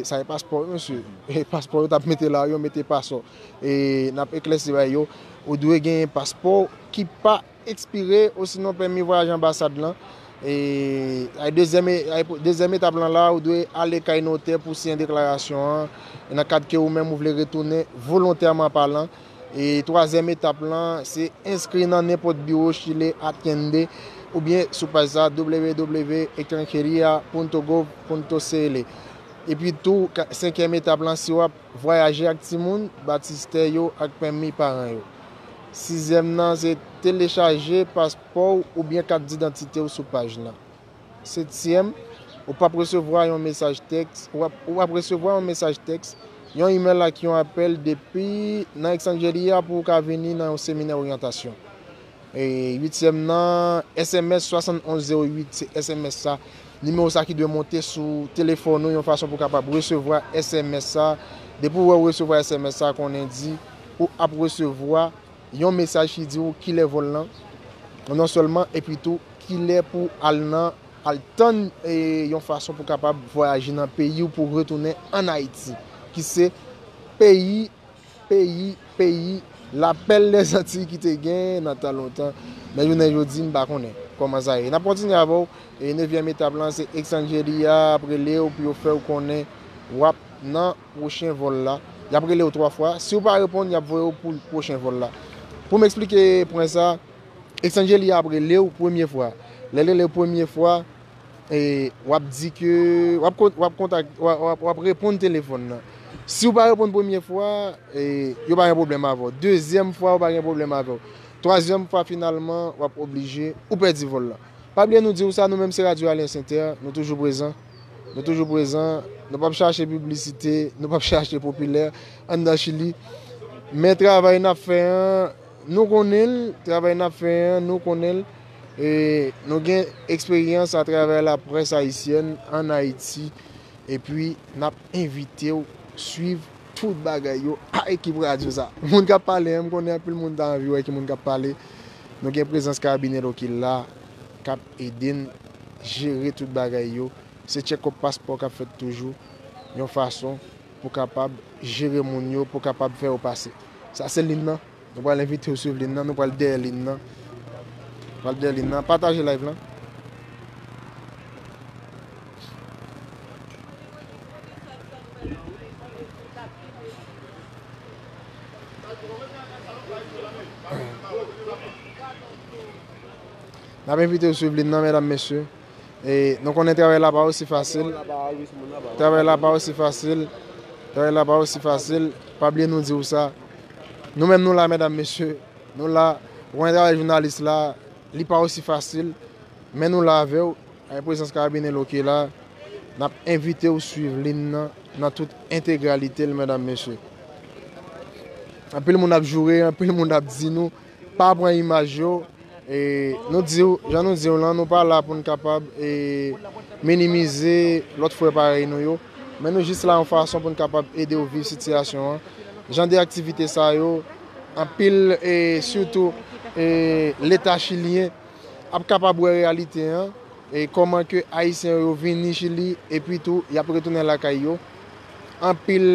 sa e paspò, mesye. E paspò yo t ap mete la, yo mete paspò. E n ap eklèsi bay yo. Ou dwe genyen paspò ki pa ekspire, osinon pèmi vwayaj anbasad lan. E, ay dezyèm, ay dezyèm etap lan la, ou dwe ale kay notè pou siyen deklarasyon an, nan kad ke ou menm ou vle retounen volontèman palan. E twazyèm etap lan, se enskri nan nenpòt biwo Chile Atiende oubyen sou paj sa, w w w extranjeria punto gov punto c l. Epi tou, ka-, senkyèm etap lan, si w ap vwayaje ak timoun, batistè yo ak pèmi paran yo. Sizyèm nan, se telechaje paspò w oubyen kat didantite w sou paj lan. Setyèm, ou p ap resevwa yon mesaj tèks, ou ap, ou ap resevwa yon mesaj tèks, yon imèl ak yon apèl depi nan Extranjeria pou w ka vini nan yon seminè oryantasyon. E uityèm nan, S M S swasann onz zewo uit, se S M S sa, nimewo sa ki dwe monte sou telefòn ou yon fason pou w kapab resevwa S M S sa. Depi w wè w resevwa S M S sa, konnen di ou ap resevwa yon mesaj ki di w kilè vòl lan, non sèlman, epi tou kilè pou al nan, al tann, e, yon fason pou kapab vwayaje nan peyi w pou retounen ann Ayiti, ki se peyi, peyi, peyi, lapèl dèzantiy ki te gen nan tan lontan. Men jounen jodi, m pa konnen kòman sa ye. N ap kontinye avè w. E nevyèm etap lan, se Extranjeria ap rele w pou yo fè w konnen w ap nan pwochen vòl la. Y ap rele w twa fwa. Si w pa reponn, y ap voye w pou pwochen vòl la. Pou m eksplike pwen sa, Extranjeria ap rele w premye fwa. Lè l rele w premye fwa, e, w ap di ke w ap kon-, w ap kontak-, w ap, w ap, w ap reponn telefòn nan. Si w pa reponn premye fwa, e, yo pa gen pwoblèm avè w. Dezyèm fwa, yo pa gen pwoblèm avè w. Twazyèm fwa, finalman, w ap oblije, ou pèdi vòl la. Pa bliye nou di w sa, nou menm se Radyo Alyans Entè, nou toujou prezan. Nou toujou prezan, nou p ap chache piblisite, nou p ap chache popilè anndan Chili. Men travay n ap fè an, nou konnen l, travay n ap fè an, nou konnen l. E nou gen eksperyans atravè laprès ayisyèn ann Ayiti. Epi, n ap envite w swiv tout bagay yo a ekip radyo sa. Moun k ap pale an, m konnen anpil moun ta anvi wè ki moun k ap pale. Nou gen prezans Karabinye Lokil la, k ap ede n jere tout bagay yo. Se tchekòp paspò k ap fèt toujou, yon fason pou kapab jere moun yo, pou kapab fè yo pase. Sa se lin nan. Nou pral envite w swiv lin nan, nou pral dèyè lin nan. Pral dèyè lin nan. Pataje live lan. N ap envite w swiv lin nan, medam, mesye. E nou konnen travay la pa osi fasil. Travay la pa osi fasil. Travay la pa osi fasil. Pa bliye nou di w sa. Nou menm nou la, medam, mesye. Nou la. Ou konnen travay jounalis la, li pa osi fasil. Men nou la avè w. Avèk prezans Karabinye Lokil la, n ap envite w swiv lin nan nan tout entegralite l, medam, mesye. Anpil moun ap joure, anpil moun ap di nou pa pran imaj yo. E nou di w, jan nou di w lan, nou pa la pou n kapab, e, minimize lòt frè parèy nou yo. Men nou jis la yon fason pou n kapab ede w viv sitiyasyon an. Jan de aktivite sa yo, anpil, e, sitou, e, Leta chilyen ap kapab wè reyalite an, e kòman ke Ayisyen yo vini Chili, epi tou, y ap retounen lakay yo. Anpil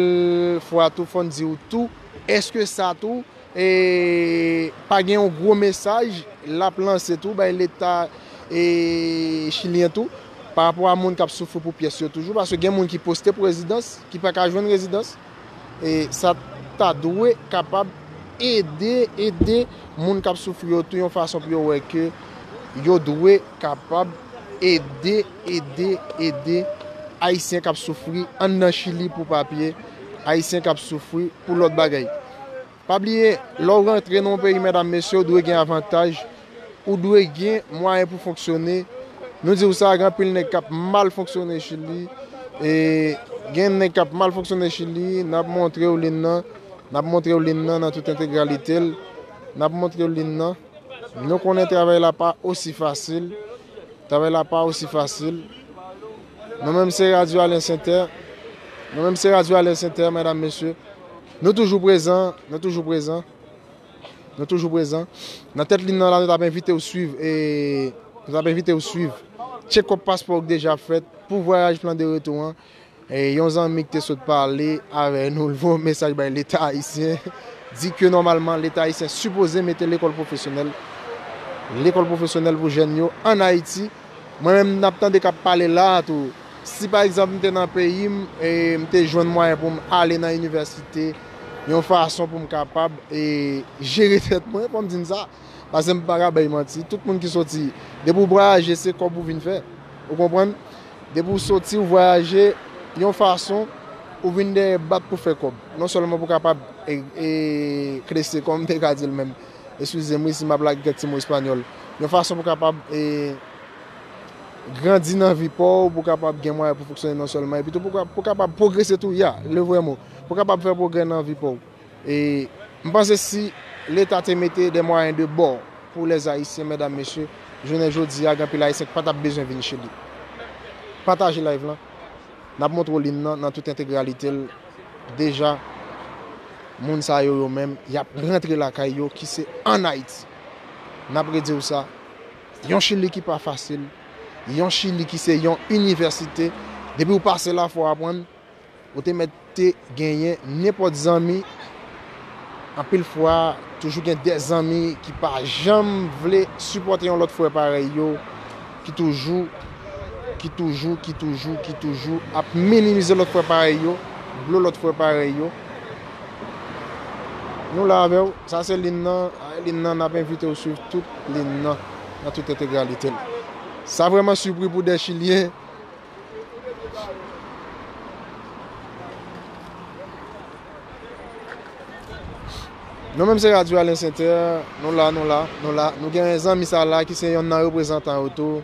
fwa tou, fò n di w tou, èske sa tou, e, pa gen yon gwo mesaj l ap lanse tou bay Leta, e, chilyen tou, pa rapò a moun k ap soufri pou pyès yo toujou, paske gen moun ki poste pou rezidans, ki pa ka jwenn rezidans, e sa ta dwe kapab ede, ede moun k ap soufri yo tou yon fason pou yo wè ke yo dwe kapab ede, ede, ede Ayisyen k ap soufri anndan Chili pou papye, Ayisyen k ap soufri pou lòt bagay. Pa bliye, lè w rantre nan yon peyi, medam, mesye, ou dwe gen avantaj, ou dwe gen mwayen pou fonksyone. Nou di w sa, gen anpil nèg k ap mal fonksyone Chili, e gen nèg k ap mal fonksyone Chili, n ap montre w liy nan, n ap montre w liy nan nan tout entegralite l, n ap montre w liy nan. Nou konnen travay la pa osi fasil. Travay la pa osi fasil. Nou menm se Radyo Alliance Inter. Nou menm se Radyo Alliance Inter, medam, mesye. Nou toujou prezan, nou toujou prezan. Nou toujou prezan. Nan tèt liy nan la, nou t ap envite w swiv, e, nou t ap envite w swiv check-up paspò w ki deja fèt pou vwayaj plan de retou an. E yon zanmi ki te sot pale avè nou, l voye yon mesaj bay Leta ayisyen, di ke nòmalman Leta ayisyen sipoze mete lekòl pwofesyonèl, lekòl pwofesyonèl pou jèn yo ann Ayiti. Mwen menm, n ap tande k ap pale la a tou. Si pa egzanp m te nan peyi m, e m te jwenn mwayen pou m ale nan inivèsite, yon fason pou m kapab, e, jere tèt mwen, fò m di n sa, paske m pa ka bay manti. Tout moun ki soti, depi w vwayaje, se kòb ou vin fè. Ou konprann? Depi w soti, w vwayaje yon fason, ou vin dèyè bat pou fè kòb. Non sèlman pou kapab, e, e, krese, kòm m te ka di l menm. Eskize m, wi, si m ap lage kèk ti mo espanyòl. Yon fason pou kapab, e, grandi nan vi pa w, pou kapab gen mwayen pou fonksyone non sèlman, epi tou pou ka-, pou kapab pwogrese tou, ya, le vrè mo. Pou kapab fè pwogrè nan vi pa w. E m panse si Leta te mete de mwayen de bò pou lèzayisyen, medam, mesye, jounen jodi a, gen anpil Ayisyen ki pa t ap bezwen vin Chili. Pataje live lan. N ap montre w liy nan, nan tout entegralite l. Deja, moun sa yo, yo menm, y ap rantre lakay yo, ki se ann Ayiti. N ap redi w sa. Yon Chili ki pa fasil. Yon Chili ki se yon inivèsite. Depi w pase la, fò w aprann. Ou te mèt te genyen nenpòt zanmi. Anpil fwa, toujou gen de zanmi ki pa janm vle sipòte yon lòt frè parèy yo, ki toujou, ki toujou, ki toujou, ki toujou ap minimize lòt frè parèy yo, blo lòt frè parèy yo. Nou la avè w. Sa se liy nan, liy nan, n ap envite w swiv tout liy nan, nan tout entegralite l. Sa vrèman sipri pou de Chilyen. Nou menm se Radyo Alliance Inter, nou la, nou la, nou la. Nou gen zanmi sa la ki se yonn nan reprezantan yo tou.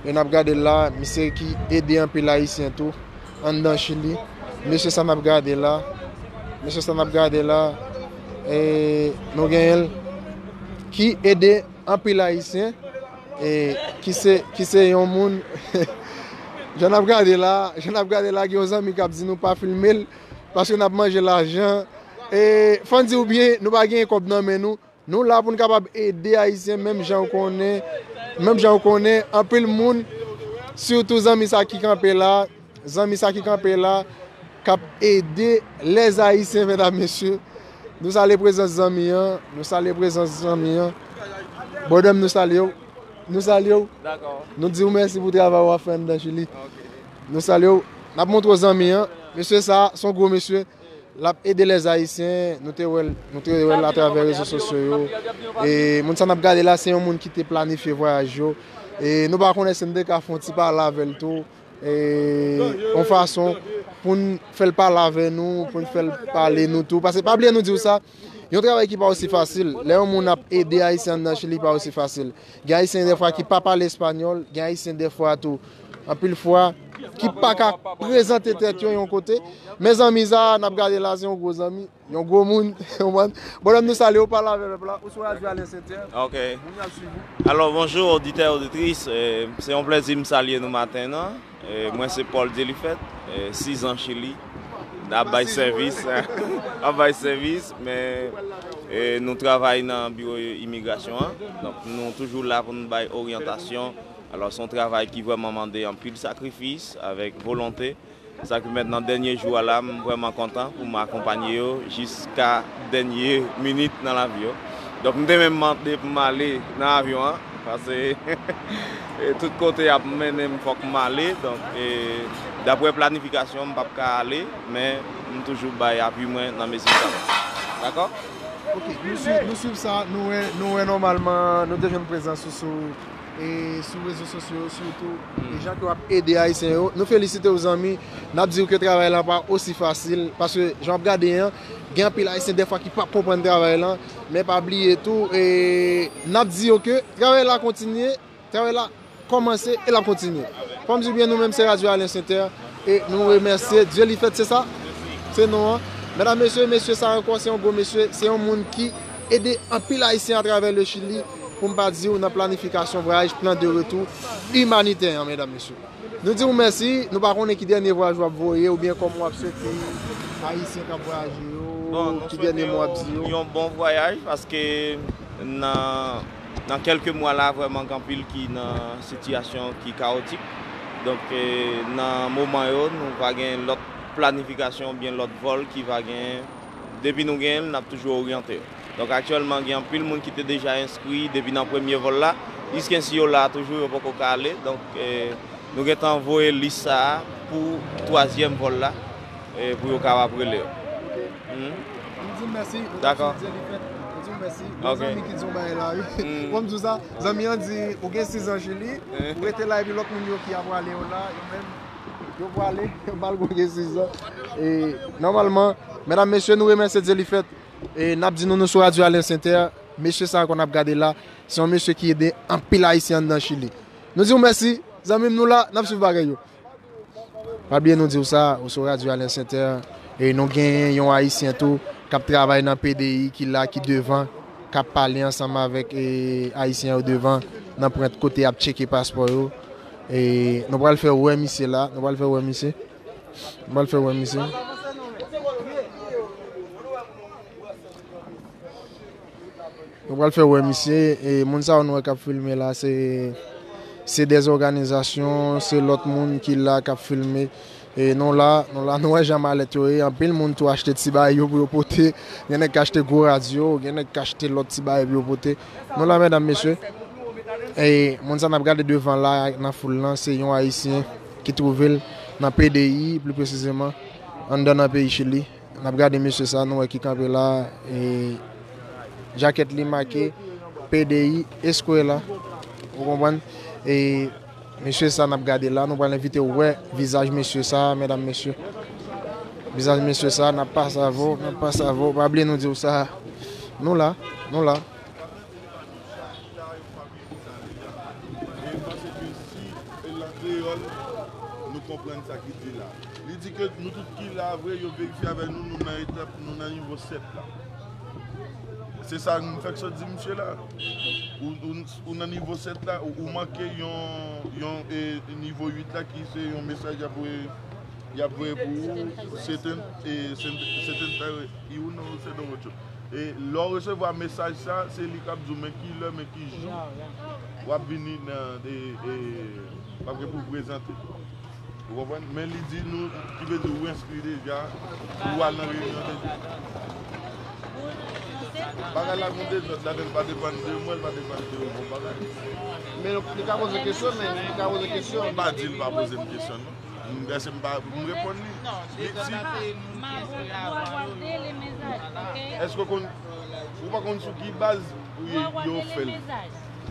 E n ap gade l la, misye ki ede anpil Ayisyen tou, anndan Chili. Mesye sa n ap gade la, mesye sa n ap gade la, e nou genyen l ki ede anpil Ayisyen, e ki se, ki se yon moun, jan n ap gade la, jan n ap gade la, gen yon zanmi k ap di nou pa filme l, paske n ap manje lajan. E fò n di w byen, nou pa genyen kòb nan men nou. Nou la pou n kapab ede Ayisyen, menm jan w konnen, menm jan w konnen, anpil moun, sitou zanmi sa ki kanpe la, zanmi sa ki kanpe la, k ap ede lèzayisyen, medam, mesye. Nou salye prezans zanmi an, nou salye prezans zanmi an. Bòdèm, nou salye w. Nou salye w. Dakò. Nou di w mèsi pou travay w ap fè anndan Chili. Ok. Nou salye w. N ap montre w zanmi an. Mesye sa, se yon gwo mesye. L ap ede lèzayisyen. Nou te wè l, nou te wè l atravè rezo sosyo yo. E moun sa n ap gade la, se yon moun ki te planifye vwayaj yo. E nou pa konnen si n te ka fè yon ti pale avè l tou. E, yon fason pou n fè l pale avè nou, pou n fè l pale nou tou. Paske pa bliye nou di w sa, yon travay ki pa osi fasil. Lè yon moun ap ede Ayisyen anndan Chili, pa osi fasil. Gen Ayisyen defwa ki pa pale espanyòl, gen Ayisyen defwa tou, anpil fwa, ki pa ka prezante tèt yo yon kote. Men zanmi sa a, n ap gade la, se yon gwo zanmi. Yon gwo moun, ou konprann? Bòdèm, nou salye w, pale avè pèp la. Ou sou Radyo Alliance Inter. Ok. Moun yo ap swiv ou. Alors, bonjour, auditeurs, auditrices. Euh, c'est un plaisir de saluer nous matin, non? Euh, moi, c'est Paul Delifet, euh, six ans Chili. Ap bay sèvis, ap bay sèvis, men, euh, nou travay nan biwo imigrasyon an. Donk, nou toujou la pou nou bay oryantasyon. Alò, se yon travay ki vrèman mande anpil sakrifis, avèk volonte. Sa ki mèt nan dènye jou a la, m vrèman kontan pou m akonpanye yo jiska dènye minit nan lavi yo. Donk, m te menm mande pou m ale nan avyon an, paske e tout kote y ap mennen m, fòk m ale. Donk, e, daprè planifikasyon, m p ap ka ale, men m toujou bay apui mwen nan mezi m kapab. Dakò? Ok, nou swiv, nou swiv sa, nou wè, nou wè nòmalman, nou te jwenn prezans ou sou, e, sou rezo sosyo yo, sitou, e jan ke w ap ede Ayisyen yo. Nou felisite w, zanmi. N ap di w ke travay lan pa osi fasil, paske jan w ap gade an, gen anpil Ayisyen dèfwa ki p ap konprann travay lan, men pa bliye tou, e, n ap di yo ke travay la kontinye, travay la kòmanse e l ap kontinye. Kòm di byen, nou menm se Radyo Alliance Inter e nou remèsye Dyelifèt, se sa? Se non an. Medam, mesye, mesye sa ankò, se yon gwo mesye, se yon moun ki ede anpil Ayisyen atravè le Chili, pou m pa di w nan planifikasyon vwayaj plan de retour imanitè an, medam, mesye. Nou di w mèsi, nou pa konnen ki dènye vwayaj w ap voye, oubyen kòman w ap swete Ayisyen k ap vwayaje yo, Bon, nou ki swete dènye mo w ap di yo. Yon bon vwayaj, paske nan, nan kèlke mwa la, vrèman, gen anpil ki nan sitiyasyon ki kawotik. Donk, e, nan moman yo, nou va gen lòt planifikasyon oubyen lòt vòl ki va gen. Depi nou gen l, n ap toujou oryante yo. Donk, aktyèlman, gen anpil moun ki te deja enskri depi nan premye vòl la. Jiskensi yo la toujou, yo poko ka ale. Donk, e, nou gentan voye lis sa a pou twazyèm vòl la, e, pou yo kapab rele yo. Ok. Mhm. Nou di w mèsi, nou Dakò. Di w mèsi. Nou di w mèsi. Gon Ok. Zanmi ki di yon bagay la, wi. Mm. Bon, m di w sa, zanmi an di, ou gen sis an Chili, Mm. ou rete la, epi lòt moun yo ki ap prale yo la, yo menm, yo prale, malgre w gen sis an. E, nòmalman, medam, mesye, nou remèsye Dyelifèt. E, n ap di nou, nou sou Radyo Alliance Inter, mesye sa a ke n ap gade la, se yon mesye ki ede anpil Ayisyen anndan Chili. Nou di w mèsi, zanmi m, nou la, n ap swiv bagay yo. Pa bliye nou di w sa, ou sou Radyo Alliance Inter, e nou gen yon Ayisyen tou k ap travay nan P D I, ki la, ki devan, k ap pale ansanm avèk, e, Ayisyen yo devan, nan pwent kote y ap tcheke paspò yo. E nou pral fè wè misye la, nou pral fè wè misye. Nou pral fè wè misye. Nou pral fè wè misye, e moun sa yo nou wè k ap filme la, se, se dè òganizasyon, se lòt moun ki la k ap filme. E nou la, nou la, nou wè jan malèt yo ye, anpil moun tou achte ti bagay yo pou yo pote, gen nèg k achte gwo radyo, gen nèg k achte lòt ti bagay pou yo pote. Nou la, medam, mesye, e moun sa n ap gade devan la, nan foul lan, se yon Ayisyen ki twouve l nan P D I, pli presizeman, anndan nan peyi Chili. N ap gade mesye sa, nou wè ki kanpe la, e jakèt li make P D I Escuela. Ou konprann? E mesye sa n ap gade la, nou pral envite w wè vizaj mesye sa, medam, mesye. Vizaj mesye sa, n ap pase avè w, n ap pase avè w. Pa bliye nou di w sa. Nou la, nou la. E m panse ke si e lan kreyòl, nou konprann sa ki di la. Li di ke nou tout ki la vre, yo verifye avè nou, nou nan etap, nou nan nivo sèt la. Se sa m fèk sot di misye la. Ou, ou, ou nan nivo sèt la, ou, ou manke yon, yon, e, nivo uit la ki se yon mesaj y ap voye, y ap voye pou ou. Seten, e, seten, seten, e, e ou nan seten wotcho. E lè w resevwa mesaj sa, se li k ap di w men ki lè, men ki jou w ap vini nan, e, e, w ap gen pou w prezante. Ou konprann? Men li di nou, ki vle di ou enskri deja, ou al nan reyinyon deja. Bagay la gon dezòd ladan l, pa depann de mwen, l pa depann de ou, bon bagay. Men li ka poze kesyon, men li ka poze kesyon. M pa di l pa poze m kesyon, non. M, èske m pa, m reponn li? Li, si, Mwen wè w ap dele mezaj, ok? Èske w konn, ou pa konn sou ki baz ou ye, yo fè l?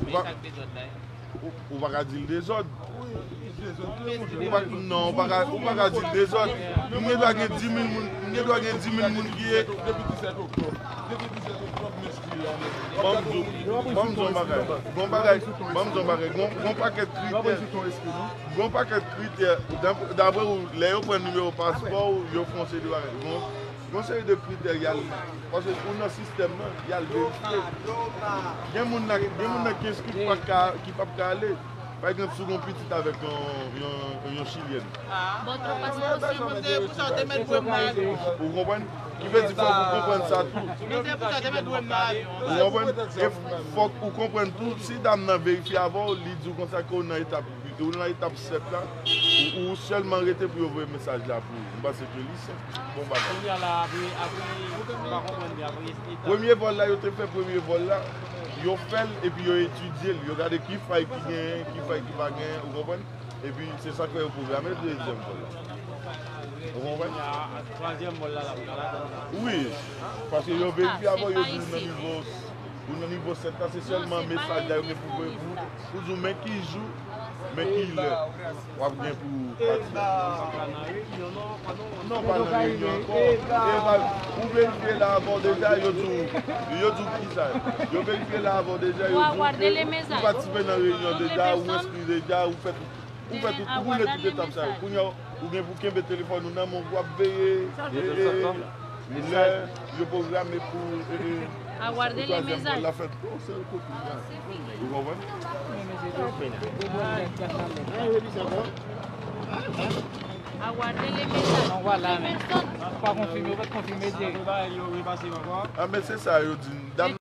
Ou pa, ou, ou pa ka di l dezòd. Ou pa, non, ou pa ka, ou pa ka di l dezòd. M gen dwa gen dis mil moun, m gen dwa gen dis mil moun ki ye. Ban m di w, ban m di w yon bagay. Gon bagay, ban m di w yon bagay. Gon, gon pakèt kritè. Gon pakèt kritè. Dap-, daprè ou, lè yo pran nimewo paspò w, yo fè yon seri de bagay. Gon, gon seri de kritè y al, paske ou nan sistèm nan, y al verifye. Gen moun nan, gen moun nan ki enskri ki pa ka, ki p ap ka ale. Pa egzanp, si w gen yon pitit avèk yon, yon, yon chilyèn. Bon, twòp paspò, si mwen te, pou sa, w te mèt voye m nan avyon. Ou konprann? Ki vle di fòk ou konprann sa tou. Mwen te, pou sa, w te mèt voye m nan avyon. Ou konprann? E fòk ou konprann tou, si dam nan verifye avè w, li di w konsa ke w nan etap uit, ou nan etap sèt la, ou, Ou sèlman rete pou yo voye mesaj la pou ou. M panse ke li senp. Bon bagay. Kounye a la, apre, apre, m pa konprann byen, apre eta. Premye vòl la, yo te fè premye vòl la, yo fè l epi yo etidye l, yo gade ki fay ki genyen, ki fay ki pa genyen, ou konprann? Epi se sa k fè yo pwograme dezyèm vòl la. Ou konprann? Kounye a, twazyèm vòl la, la, la, la. Wi, paske yo verifye avan yo di w nan nivo, ou nan nivo sèt la, se sèlman mesaj la yo gen pou voye pou ou, pou di w men ki jou, men ki lè w ap gen pou pati. Non, pa nan reyinyon ankò. E pa, ou verifye la avan w deja, yo di w, yo di w ki sa. Yo verifye la avan w deja, yo di w ke ou patisipe nan reyinyon deja, ou enskri deja, ou fè tout, ou fè tout, ou boule tout etap sa yo. Kounye a, ou gen pou kenbe telefòn ou nan men w, w ap veye, e, e, lè yo pwograme pou, e, e, pou twazyèm vòl la fèt. Oh, se yon kopi la. Ou konprann? Aguarde le message. Non, voilà, men. Pa konfime, ou pa t konfime dirèk. Ah, men se sa yo di. Dam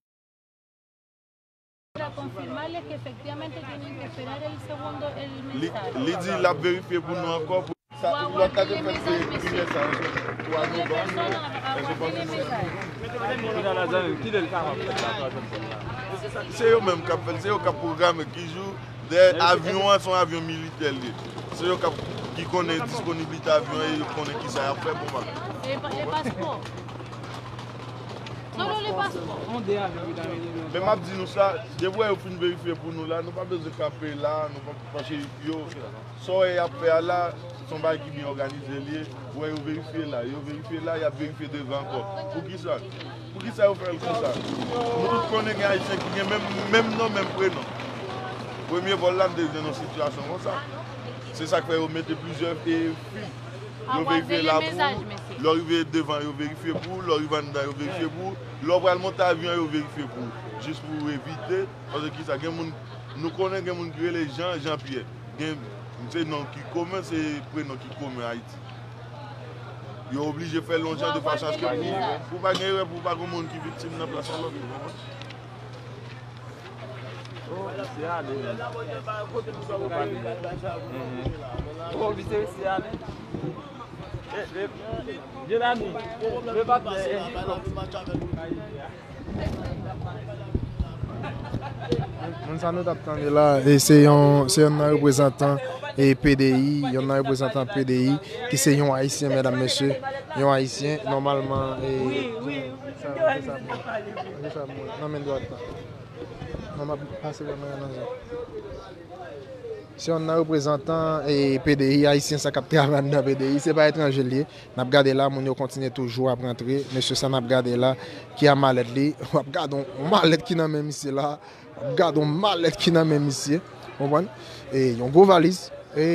Para confirmarles que efectivamente tienen que esperar el segundo, el mensaje. Li di l ap verifye pou nou ankò. Pou sa, lòt la te fèt se primè sa, twa novanm. Se yo menm k ap fè l, se yo k ap pwograme ki jou. Dayè, avyon an se yon avyon militè l ye. Se yo k ap, ki konnen disponiblite avyon an e yo konnen ki sa y ap fè pou bagay. E pa, e paspò. Solo le paspò. Men m ap di nou sa, depi w wè yo fin verifye pou nou la, nou pa bezwen kanpe la, nou pa, paske yo, sa w wè y ap fè a la, se yon bagay ki byen òganize l ye. Ou wè yo verifye la, yo verifye la, y ap verifye devan ankò. Poukisa? Poukisa yo fè l konsa? Nou tout konnen gen Ayisyen ki gen menm, menm non, menm prenon. Premye vòl la, m te jwenn yon sitiyasyon konsa. Se sa k fè yo mete plizyè, e, fil. Yo verifye la pou ou. Lè w rive devan, yo verifye pou ou. Lè w rive anndan, yo verifye pou ou. Lè w pral monte avyon, yo verifye pou ou. Jis pou evite. Paske kisa? Gen moun, nou konnen gen moun ki rele Jean, Jean Pierre. Gen, se non ki komen, se prenon ki komen Ayiti. Yo oblije fè l yon jan de fason aske pou, pou pa gen erè, pou pa gen moun ki viktim nan plas a lòt, ou konprann? Oh, misye ale, men. Oh, misye, misye ale. Eh, eh, Jelani, le patnè, eh, Moun sa nou t ap tande la, e se yon, se yonn nan reprezantan, e, P D I, yonn nan reprezantan P D I, ki se yon Ayisyen, medam, mesye, yon Ayisyen, nòmalman, e, sa, sa, sa, nan men dwat la. Non, m ap pase nan men nan zòn. Se yonn nan reprezantan, e, P D I ayisyen sa k ap travay anndan P D I, se pa etranje l ye. N ap gade la, moun yo kontinye toujou ap rantre. Mesye sa n ap gade la, ki a malèt li. W ap gade yon, yon malèt ki nan men misye la. W ap gade yon malèt ki nan men misye. Konprann? E yon gwo valiz. E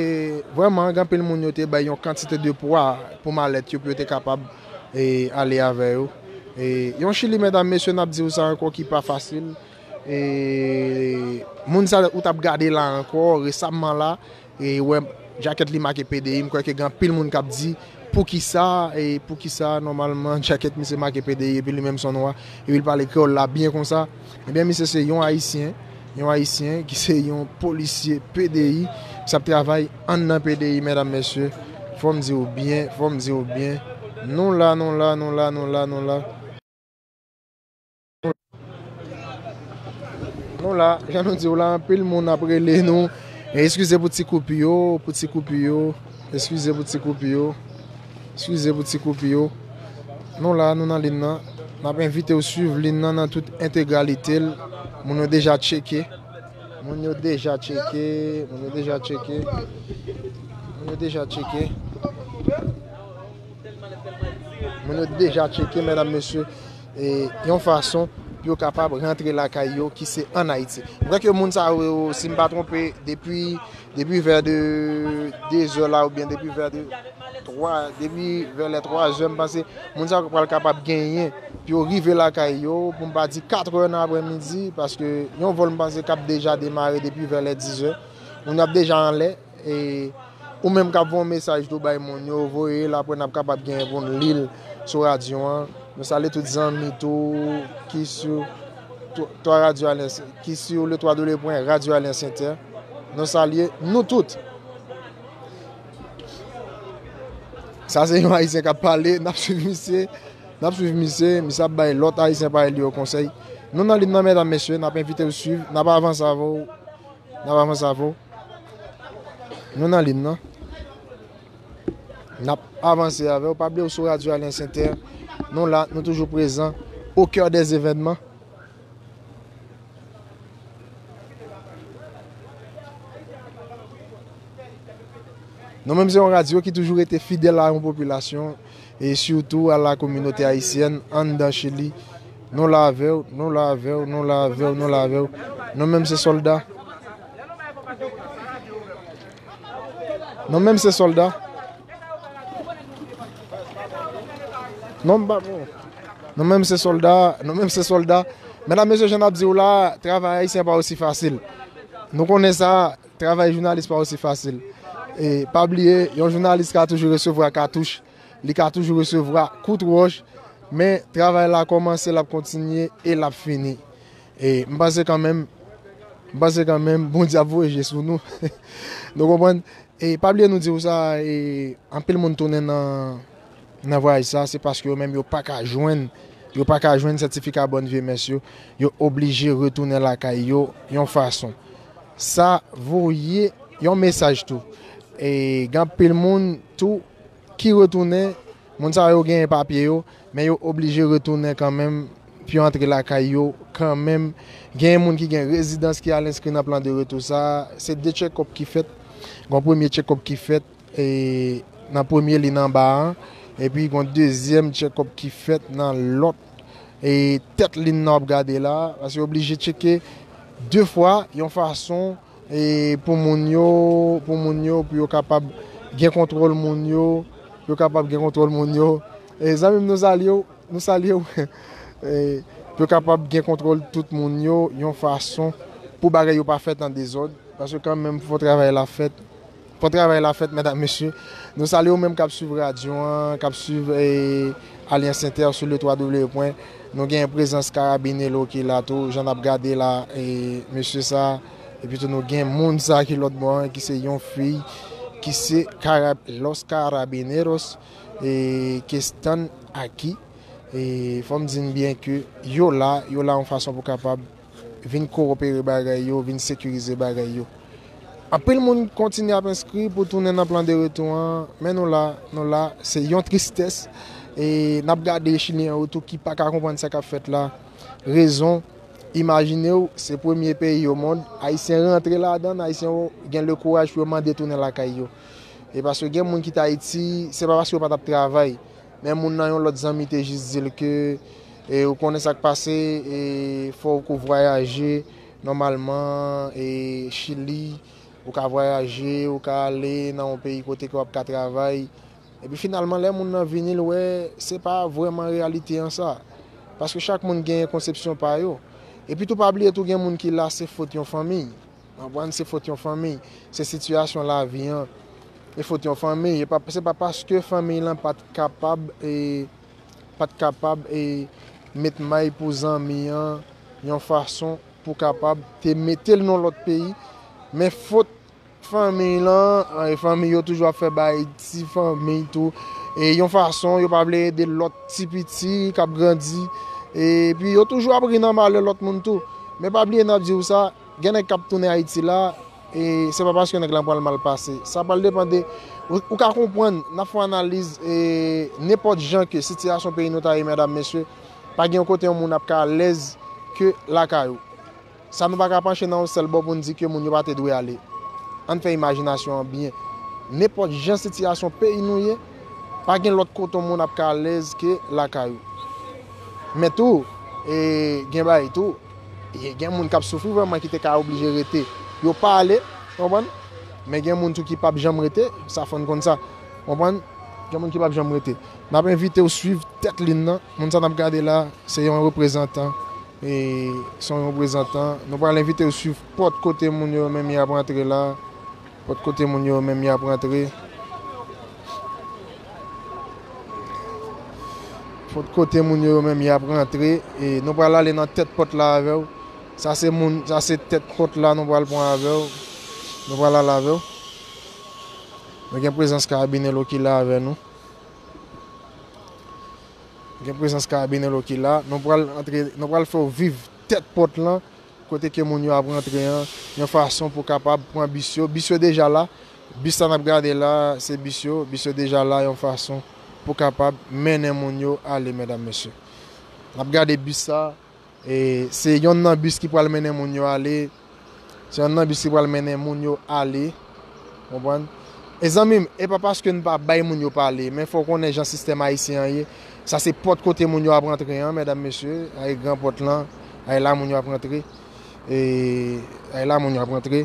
vrèman, gen anpil moun yo te bay yon kantite de pwa pou malèt yo, pou yo te kapab, e, ale avè yo. E yon Chili, medam, mesye, n ap di w sa ankò, ki pa fasil. E moun sa ou t ap gade la ankò, resamman la, e wè djakèt li make P D I, m kwè ke gen anpil moun k ap di, poukisa, e poukisa, nòmalman, djakèt misye make P D I, epi li menm se yon nwa, epi l pale kreyòl la byen konsa. Ebyen, misye se yon Ayisyen, yon Ayisyen ki se yon polisye P D I, ki ap travay anndan P D I, medam, mesye. Fò m di w byen, fò m di w byen. Nou la, nou la, nou la, nou la, nou la. Nou la, jan nou di w la, anpil moun ap rele nou. E eskize pou ti koupi yo, pou ti koupi yo. Eskize pou ti koupi yo. Eskize pou ti koupi yo. Nou la, nou nan liy nan. N ap envite w swiv liy nan nan tout entegralite l. Moun yo deja tcheke. Moun yo deja tcheke. Moun yo deja tcheke. Moun yo deja tcheke. Moun yo deja tcheke, medam, mesye, e, yon fason pou yo kapab rantre lakay yo ki se ann Ayiti. M kwè ke moun sa yo, si m pa twonpe, depi, depi vè de dezè la oubyen depi vè de twa, depi vè lè twa zè, m panse moun sa yo pral kapab genyen pou yo rive lakay yo, pou m pa di katrè nan aprèmidi, paske yon vòl m panse k ap deja demare depi vè lè dizè. Moun yo ap deja anlè. E ou menm k ap voye yon mesaj tou bay moun yo, voye l, apre n ap kapab genyen pou n li l sou radyo an. Nou salye tout zanmi tou ki sou twa, twa radyo Alyans, ki sou le twa w w w pwen radyo alyans entè. Nou salye nou tout. Sa se yon Ayisyen k ap pale, n ap swiv misye, n ap swiv misye, misye ap bay lòt Ayisyen parèy li yo konsèy. Nou nan liy nan, medam, mesye, n ap envite w swiv, n ap avanse avè w, n ap avanse avè w. Nou nan liy nan. N ap avanse avè w. Pa bliye w sou Radyo Alyans Entè. Nou la, nou toujou prezan au cœur des événements. Nou menm se yon radyo ki toujou rete fidèl a yon popilasyon e sitou a la kominote ayisyèn anndan Chili. Nou la avè w, nou la avè w, nou la avè w, nou la avè w. Nou menm se sòlda. Nou menm se sòlda. Non, m pa bon. Nou menm se sòlda, nou menm se sòlda. Medam, mesye, jan n ap di w la, travay ayisyen pa osi fasil. Nou konnen sa, travay jounalis pa osi fasil. E pa bliye, yon jounalis ka toujou resevwa katouch, li ka toujou resevwa kout wòch, men travay la kòmanse, l ap kontinye e l ap fini. E m panse kanmenm, m panse kanmenm, Bondye ap voye je sou nou. Nou konprann? E pa bliye nou di w sa, e anpil moun tounen nan, nan vwayaj sa, se paske yo menm yo pa ka jwenn, yo pa ka jwenn sètifika bòn vyemès yo, yo oblije retounen lakay yo yon fason. Sa voye yon mesaj tou. E gen anpil moun tou ki retounen, moun sa yo genyen papye yo, men yo oblije retounen kanmenm pou yo antre lakay yo kanmenm. Genyen moun ki gen rezidans ki al enskri nan plan de retou sa. Se de check-up ki fèt. Gen yon premye check-up ki fèt, e, nan premye liy anba a, epi gen yon dezyèm check-up ki fèt nan lòt, e, tèt liy nan w ap gade la, paske yo oblije tcheke de fwa, yon fason, e, pou moun yo, pou moun yo, pou yo kapab gen kontwòl moun yo, pou yo kapab gen kontwòl moun yo. E, zanmi m, nou salye w, nou salye w. E, pou yo kapab gen kontwòl tout moun yo, yon fason pou bagay yo pa fèt an dezòd, paske kanmenm fò travay la fèt. Fò travay la fèt, medam, mesye. Nou salye w menm k ap swiv radyo an, k ap swiv, e, Alyans Entè sou le twa w pwen. Nou gen prezans Karabinelo ki la tou, jan n ap gade la, e, mesye sa. Epi tou nou gen moun sa ki lòt bò an, ki se yon fi, ki se Kara-, Los Carabineros, e, que están aquí. E fò m di n byen ke yo la, yo la yon fason pou kapab vin kowopere bagay yo, vin sekirize bagay yo. Anpil moun kontinye ap enskri pou tounen nan plan de retou an, men nou la, nou la, se yon tristès. E n ap gade Chilyen yo tou ki pa ka konprann sa k ap fèt la. Rezon, imajine w, se premye peyi o mond, Ayisyen rantre ladan l, Ayisyen yo gen le kouraj pou yo mande tounen lakay yo. E paske gen moun ki t Ayiti, se pa paske yo pa t ap travay. Men moun nan yon lòt zanmi te jis di l ke, e, ou konnen sa k pase, e, fò w ko vwayaje nòmalman, e, Chili, ou ka vwayaje, ou ka ale nan yon peyi kote ke w ap ka travay. Epi finalman, lè moun nan vini, l wè se pa vrèman reyalite an sa. Paske chak moun gen konsepsyon pa yo. Epi tou, pa bliye tou, gen moun ki la, se fot yon fanmi. Konprann, se fot yon fanmi. Se sitiyasyon lavi an. E fot yon fanmi. E pa, se pa paske fanmi lan pa t kapab, e, pa t kapab, e, met may pou zanmi an yon fason pou kapab te mete l nan lòt peyi. Men fot fanmi lan, e, fanmi yo toujou ap fè bay ti fanmi tou. E yon fason, yo pa vle ede lòt ti piti k ap grandi. Epi yo toujou ap ri nan malè lòt moun tou. Men pa bliye n ap di w sa, gen nèg k ap tounen Ayiti la, e se pa paske nèg lan pral mal pase. Sa pral depann de, ou, ou ka konprann, n ap fè yon analiz, e nenpòt jan ke sitiyasyon peyi nou ta ye, medam, mesye, pa gen yon kote yon moun ap ka alèz ke lakay ou. Sa nou pa ka panche nan yon sèl bò pou n di ke moun yo pa te dwe ale. Ann fè imajinasyon an byen. Nenpòt jan sitiyasyon peyi nou ye, pa gen lòt kote yon moun ap ka alèz ke lakay ou. Men tou, e, gen bagay tou, e, gen moun k ap soufri vrèman ki te ka oblije rete. Yo pa ale, konprann? Men gen moun tou ki p ap janm rete, sa fò n konn sa. Konprann? Gen moun ki p ap janm rete. N ap envite w swiv tèt liy nan. Moun sa n ap gade la, se yon reprezantan. E se yon reprezantan. Nou pral envite w swiv pòt kote moun yo menm y ap rantre la. Pòt kote moun yo menm y ap rantre. Pòt kote moun yo menm y ap rantre. E nou pral ale nan tèt pòt la avè w. Sa se moun, sa se tèt pòt la nou pral pran avè w. Nou pral ale avè w. Nou gen prezans Karabinelo ki la avè nou. Gen prezans Karabinero ki la. Nou pral antre, nou pral fè w viv tèt pòt lan, kote ke moun yo ap rantre an, yon fason pou kapab pran bis yo. Bis yo deja la. Bis sa n ap gade la, se bis yo. Bis yo deja la, yon fason pou kapab mennen moun yo ale, medam, mesye. N ap gade bis sa. E se yonn nan bis ki pral mennen moun yo ale. Se yonn nan bis ki pral mennen moun yo ale. Konprann? E zanmi m, e pa paske n pa bay moun yo pale, men fò w konnen jan sistèm ayisyen an ye. Sa se pòt kote moun yo ap rantre an, medam, mesye. Ay gran pòt lan. Ay la moun yo ap rantre. E ay la moun yo ap rantre.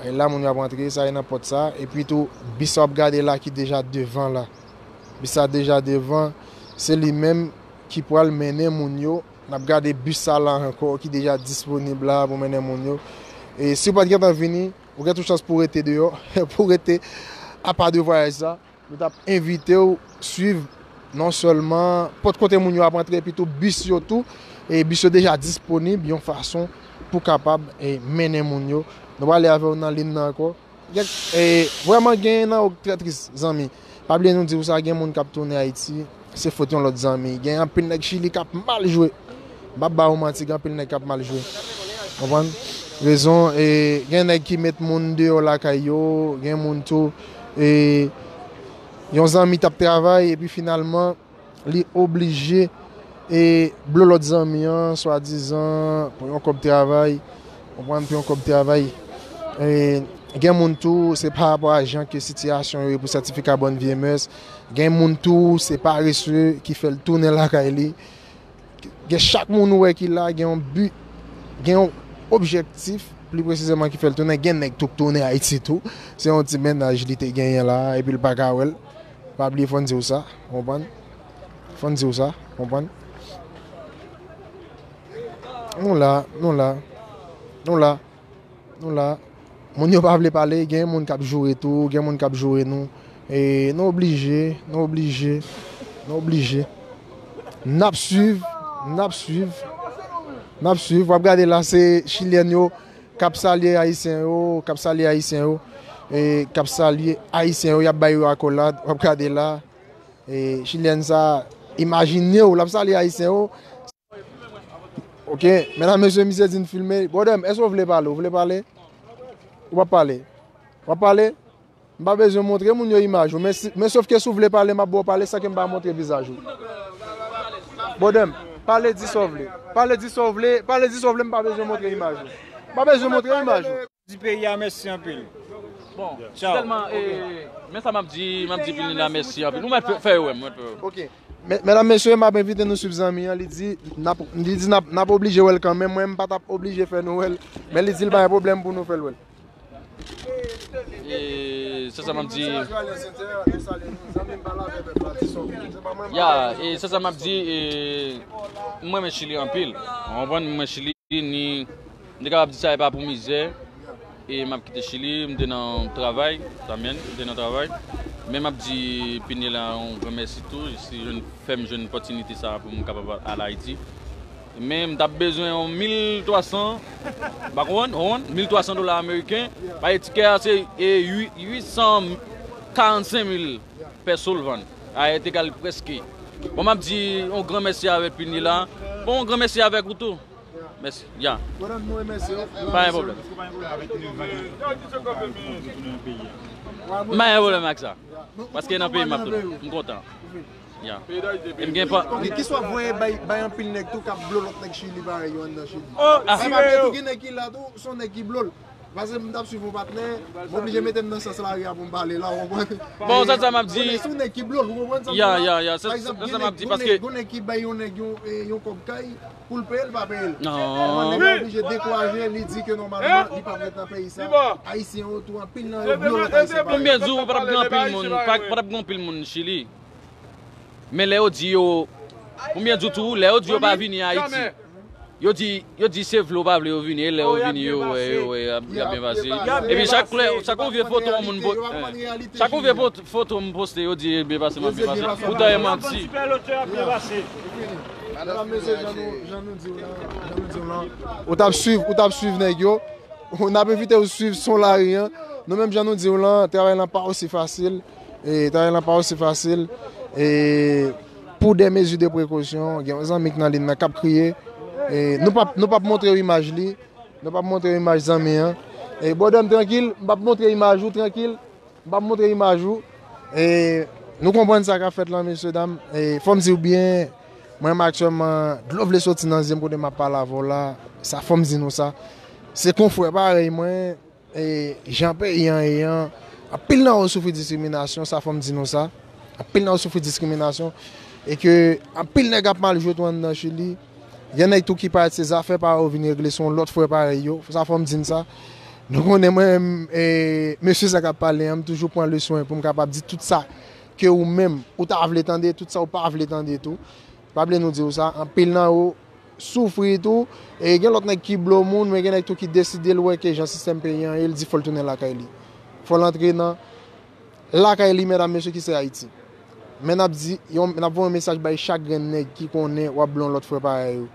Ay la moun yo ap rantre. Sa e nan pòt sa. Epi tou, bis sa w ap gade la ki deja devan la. Bis sa deja devan. Se li menm ki pral mennen moun yo. N ap gade bis sa la ankò ki deja disponib la pou mennen moun yo. E si w pa t gentan vini, ou gen tout chans pou w rete deyò, pou w rete apa de vwayaj sa. Nou t ap envite w swiv non sèlman pòt kote moun yo ap antre, epi tou bis yo tou, e bis yo deja disponib yon fason pou kapab, e, mennen moun yo. Nou prale avè w nan liy nan ankò. Gen, e, vrèman gen nan yo k trè tris, zanmi. Pa bliye nou di w sa, gen moun k ap tounen Ayiti, se fòt yon lòt zanmi. Gen anpil nèg Chili k ap mal jwe. M p ap ba ou manti, gen anpil nèg k ap mal jwe. Konprann? Rezon, e, gen nèg ki met moun deyò lakay yo, gen moun tou, e, yon zanmi t ap travay, epi finalman, li oblije, e, blo lòt zanmi an, swadizan, pou yon kòb travay, konprann, pou yon kòb travay. E, gen moun tou, se pa rapò a jan ke sitiyasyon yo ye pou sètifika bòn vye mès. Gen moun tou, se parese ki fè l tounen lakay li. Gen chak moun ou wè ki la, gen yon bi, gen yon objektif, pli presizeman ki fè l tounen. Gen nèg tou k tounen Ayiti tou. Se yon ti mennaj li te genyen la, epi l pa ka wè l. Pa bliye fò n di w sa, konprann? Fò n di w sa, konprann? Nou la, nou la, nou la, nou la. Moun yo pa vle pale, gen moun k ap joure tou, gen moun k ap joure nou. E nou oblije, nou oblije, nou oblije. N ap swiv, n ap swiv, n ap swiv. W ap gade la, se chilyèn yo k ap salye ayisyen yo, k ap salye ayisyen yo, e k ap salye ayisyen yo, y ap bay yo akolad, w ap gade la. E chilyèn sa, imajine w, l ap salye ayisyen yo. Ok, medam, mesye, misye di n filme. Bwòdè m, èske w vle pale? W vle pale? Ou p ap pale? W ap pale? M pa bezwen montre moun yo imaj ou, men si, men sof ke si w vle pale, m ap ba w pale san ke m pa montre vizaj ou. Bwòdè m, pale, di sa w vle. Pale, di sa w vle, pale, di sa w vle, m pa bezwen montre imaj ou. M pa bezwen montre imaj ou. Di peyi a mèsi anpil. Bon, tchao. Sèlman, e, men sa m ap di, m ap di Pinila mèsi anpil. Ou mèt fè, fè yo wè m, mèt fè yo. Ok. Mè-, medam, mesye, m ap envite nou swiv zanmi an. Li di, n ap, li di, n ap, n ap oblije wè l kanmenm. Mwen, m pa t ap oblije fè nou wè l. Men li di l pa gen pwoblèm pou nou fè l wè l. E, se sa m ap di. Ya, e se sa m ap di, e, m renmen Chili anpil. Ou konprann, m renmen Chili, ni, m te kapab di sa, e pa pou mizè. E m ap kite Chili, m te nan travay, tanmen, m te nan travay. Men m ap di Pinela yon gran mèsi tou, si jwenn, fè m jwenn opòtinite sa pou m kapab al Ayiti. Men m t ap bezwen yon mil twa san, pa konprann, konprann? Mil twa san dola ameriken, paske tikè a se, e, uit, uit san karannsenk mil pèso l vann. A, e te egal prèske. Bon, m ap di yon gran mèsi avèk Pinela. Bon, yon gran mèsi avèk ou tou. Mèsi. Ya. Madam, nou remèsye w. Pa gen pwoblèm. M pa gen pwoblèm ak sa. Paske nan peyi m ap tounen. M kontan. Ya. E m gen pa. Ok, kisa w ap voye bay, bay anpil nèg tou k ap blo lòt nèg Chili parèy yo anndan Chili? Ah. Si pa byen tou, gen nèg ki la tou, se yon nèg ki blo l. Paske m t ap swiv yon patnè, m oblije mete m nan sans lari a pou m pale la, ou konprann? Bon, se sa m ap di. Konnen se yon nèg ki blo l, ou konprann sa m di la? Ya, ya, ya, se sa m ap di, paske gon nèg ki bay yon nèg yon, e, yon kòb kay, pou l peye l, pa peye l. Non. Nèg la oblije dekouraje, li di ke nòmalman, li p ap ret nan peyi sa. Ayisyen yo tou, anpil nan yo blo lòt Ayisyen parèy. Konbyen jou pa t ap gen anpil moun, pa, pa t ap gen anpil moun Chili? Men lè yo di yo, konbyen jou tou, lè yo di yo pa vini Ayiti, yo di, yo di se vle ou pa vle yo vini, e lè yo vini, yo wè, yo wè, y ap, y ap byen pase. Epi chak lè, chak yon vye foto yon moun po-, chak yon vye foto, foto m poste, yo di e byen pase, m ap byen pase. Poutan e manti. Medam, mesye, jan nou, jan nou di w lan, jan nou di w lan. Ou t ap swiv, ou t ap swiv nèg yo. N ap envite w swiv son lari an. Nou menm, jan nou di w lan, travay lan pa osi fasil. E travay lan pa osi fasil. E pou de mezi de prekosyon, gen yon zanmi k nan liy nan k ap kriye. E nou p ap, nou p ap montre w imaj li. Nou p ap montre w imaj zanmi an. E brother m, trankil, m p ap montre imaj ou, trankil. M p ap montre imaj ou. E nou konprann sa k ap fèt lan, mesye dam. E fò m di w byen, mwen menm aktyèlman, dlo vle soti nan zye m kote m ap pale avè w la. Sa fò m di nou sa. Se konfrè parèy mwen, e jan peyi an ye an, anpil nan yo soufri diskriminasyon, sa fò m di nou sa. Anpil nan yo soufri diskriminasyon. E ke anpil nèg ap mal jwe tou anndan Chili. Gen nèg tou ki parèt se zafè pa yo vin regle, se yon lòt frè parèy yo. Sa fò m di n sa. Nou konnen mwen menm, e, mesye sa k ap pale an, m toujou pran le swen pou m kapab di tout sa ke ou menm, ou ta vle tande, tout sa ou pa vle tande tou. Pa bliye nou di w sa, anpil nan yo soufri tou. E gen lòt nèg ki blo moun, men gen nèg tou ki deside l wè ke jan sistèm peyi an ye, l di fò l tounen lakay li. Fò l antre nan lakay li, medam, mesye, ki se Ayiti. Men n ap di, yon, n ap voye yon mesaj bay chak grenn nèg ki konnen w ap blo yon lòt frè parèy ou.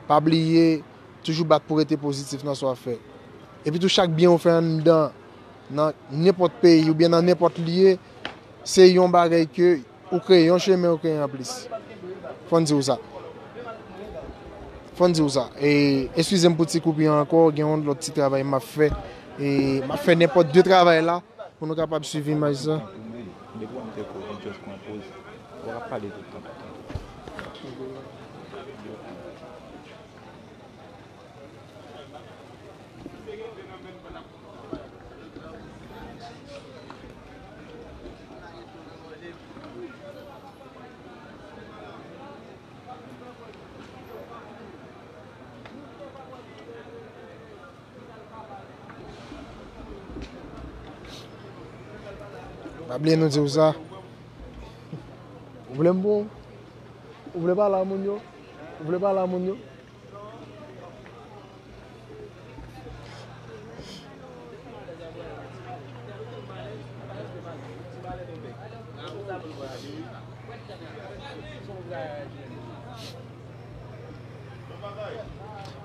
Pa bliye, toujou bat pou rete pozitif nan sa w ap fè. Epi tou, chak byen ou fè anndan, nan nenpòt peyi oubyen nan nenpòt lye, se yon bagay ke ou kreye yon chemen, ou kreye anplis. Fò n di w sa. Fò n di w sa. E, eskize m pou ti koupi an ankò, gen yon lòt ti travay m ap fè. E, m ap fè nenpòt de travay la pou nou kapab swiv imaj sa. Depi w ap fè koze, just pran poz. Ou pa ka pale tout tan, tout tan. Pa bliye nou di w sa. Ou vle m bon? Ou vle pale a moun yo? Ou vle pale a moun yo?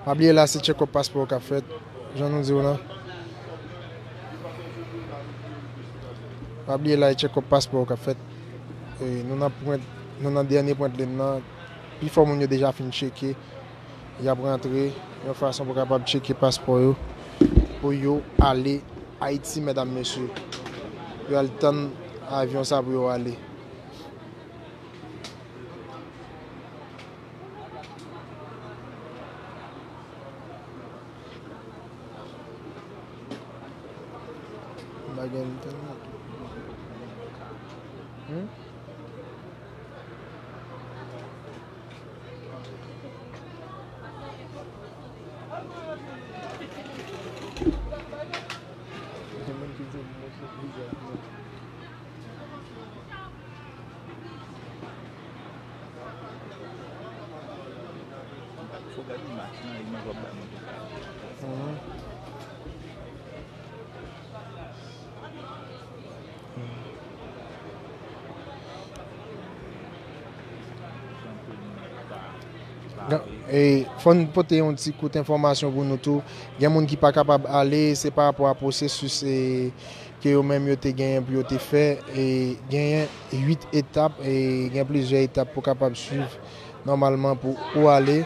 Pa bliye la, se check-up paspò k ap fèt, jan nou di w lan. Pa bliye la, e check-up paspò k ap fèt. E, nou nan pwent, nou nan dènye pwent liy nan. Pifò moun yo deja fin tcheke. Y ap rantre yon fason pou kapab tcheke paspò yo, pou yo ale Ayiti, medam, mesye. Yo al tann avyon sa pou yo ale. M pa gen tan. Hmm? Gen moun ki di m montre vizaj mwen. Fò gade imaj nan, imaj w ap bay mwen tou. Mhm. Ga-, e, fò n pote yon ti kout enfòmasyon pou nou tou. Gen moun ki pa kapab ale, se pa rapò a pwosesis, e, ke yo menm yo te genyen pou yo te fè. E, genyen uit etap, e, gen plizyè etap pou kapab swiv nòmalman pou ou ale,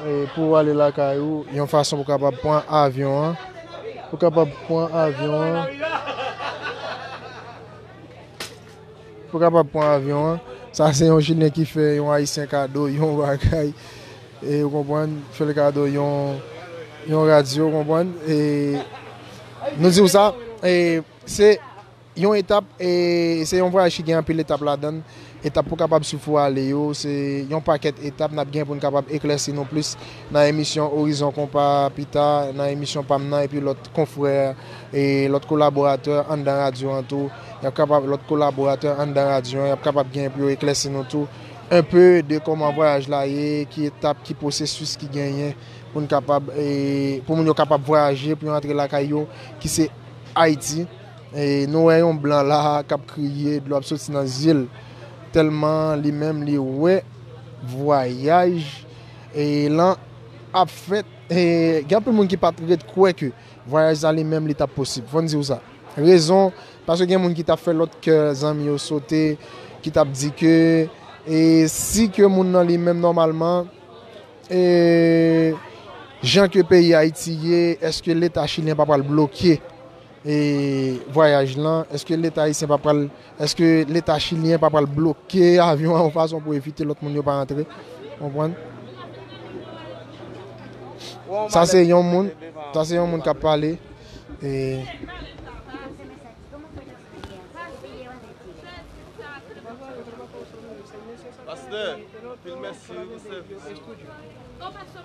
e, pou ou ale lakay ou, yon fason pou kapab pran avyon an, pou kapab pran avyon an, pou kapab pran avyon an. Sa se yon Chilyen ki fè yon Ayisyen kado yon bagay, e, ou konprann, fè l kado yon, yon radyo, ou konprann, e, nou di w sa, e, se yon etap, e se yon vwayaj ki gen anpil etap ladan l. Etap pou kapab swiv pou ale yo, se yon pakèt etap n ap gen pou n kapab eklèsi nou plis nan emisyon Orizon Konpa pita, nan emisyon pa m nan, epi lòt konfrè, e lòt kolaboratè anndan radyo an tou. Y ap kapab, lòt kolaboratè anndan radyo an, y ap kapab gen pou yo eklèsi nou tou un peu de kòman vwayaj la ye, ki etap, ki pwosesis ki genyen pou n kapab, e, pou moun yo kapab vwayaje, pou yo antre lakay yo, ki se Ayiti. E nou wè yon blan la k ap kriye, dlo ap soti nan zye l, tèlman li menm li wè vwayaj, e, lan ap fèt. E gen anpil moun ki pa t ret kwè ke vwayaj sa li menm li t ap posib. Fò n di w sa. Rezon, paske gen moun ki t ap fè lòt kè zanmi yo sote, ki t ap di ke E si ke moun nan li menm nòmalman, e jan ke peyi Ayiti ye, èske Leta chilyen pa pral bloke, e, vwayaj lan? Èske Leta ayisyen pa pral, èske Leta chilyen pa pral bloke avyon an yon fason pou evite lòt moun yo pa rantre? Konprann? Sa se yon moun, sa se yon moun k ap pale. E, Pastè, anpil mèsi pou sèvis ou.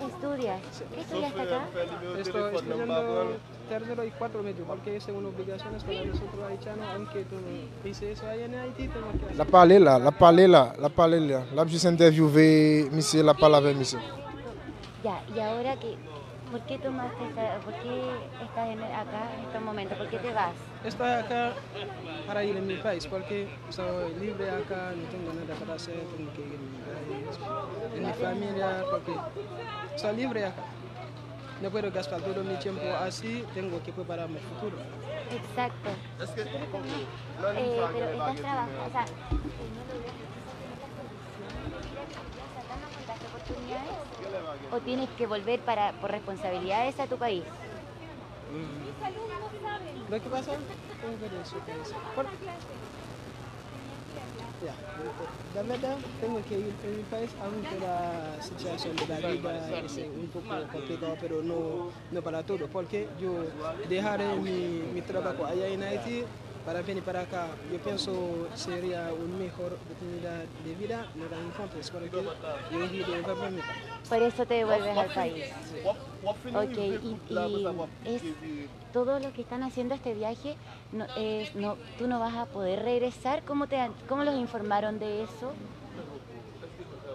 ¿Estudias? ¿Qué estudiaste acá? Fè nimewo telefòn nan m pa pran. Tercero y cuarto medio, porque es una obligación para nosotros haitianos, aunque tú no dices eso allá en Haití, tenemos que hacer. L ap pale la, l ap pale la, l ap pale la. L ap jis entèvyouve misye, l ap pale avèk misye. Ya, y ahora que, ¿por qué tomaste esta, por qué estás en, acá en estos momentos? ¿Por qué te vas? Estoy acá para ir a mi país, porque estoy libre acá, no tengo nada para hacer, tengo que ir a mi país, en mi familia, porque estoy libre acá. No puedo gastar todo mi tiempo así, tengo que preparar mi futuro. Exacto. Eh, pero estás trabajando, o sea, ¿estás dando cuenta de oportunidades? ¿O tienes que volver para, por responsabilidades a tu país? Mm. ¿Lo que pasa? Tengo que decir eso. Por- Ya, de verdad, tengo que ir a mi país, aunque la situación de la vida es un poco complicado, pero no, no para todo, porque yo dejaré mi, mi trabajo allá en Haití para venir para acá. Yo pienso sería una mejor oportunidad de vida, no la encuentro, es por eso yo he de volver a mi país. Por eso te devuelves al país. Ok, y, y es todos los que están haciendo este viaje, no, es, no, tú no vas a poder regresar. ¿Cómo te han- cómo los informaron de eso?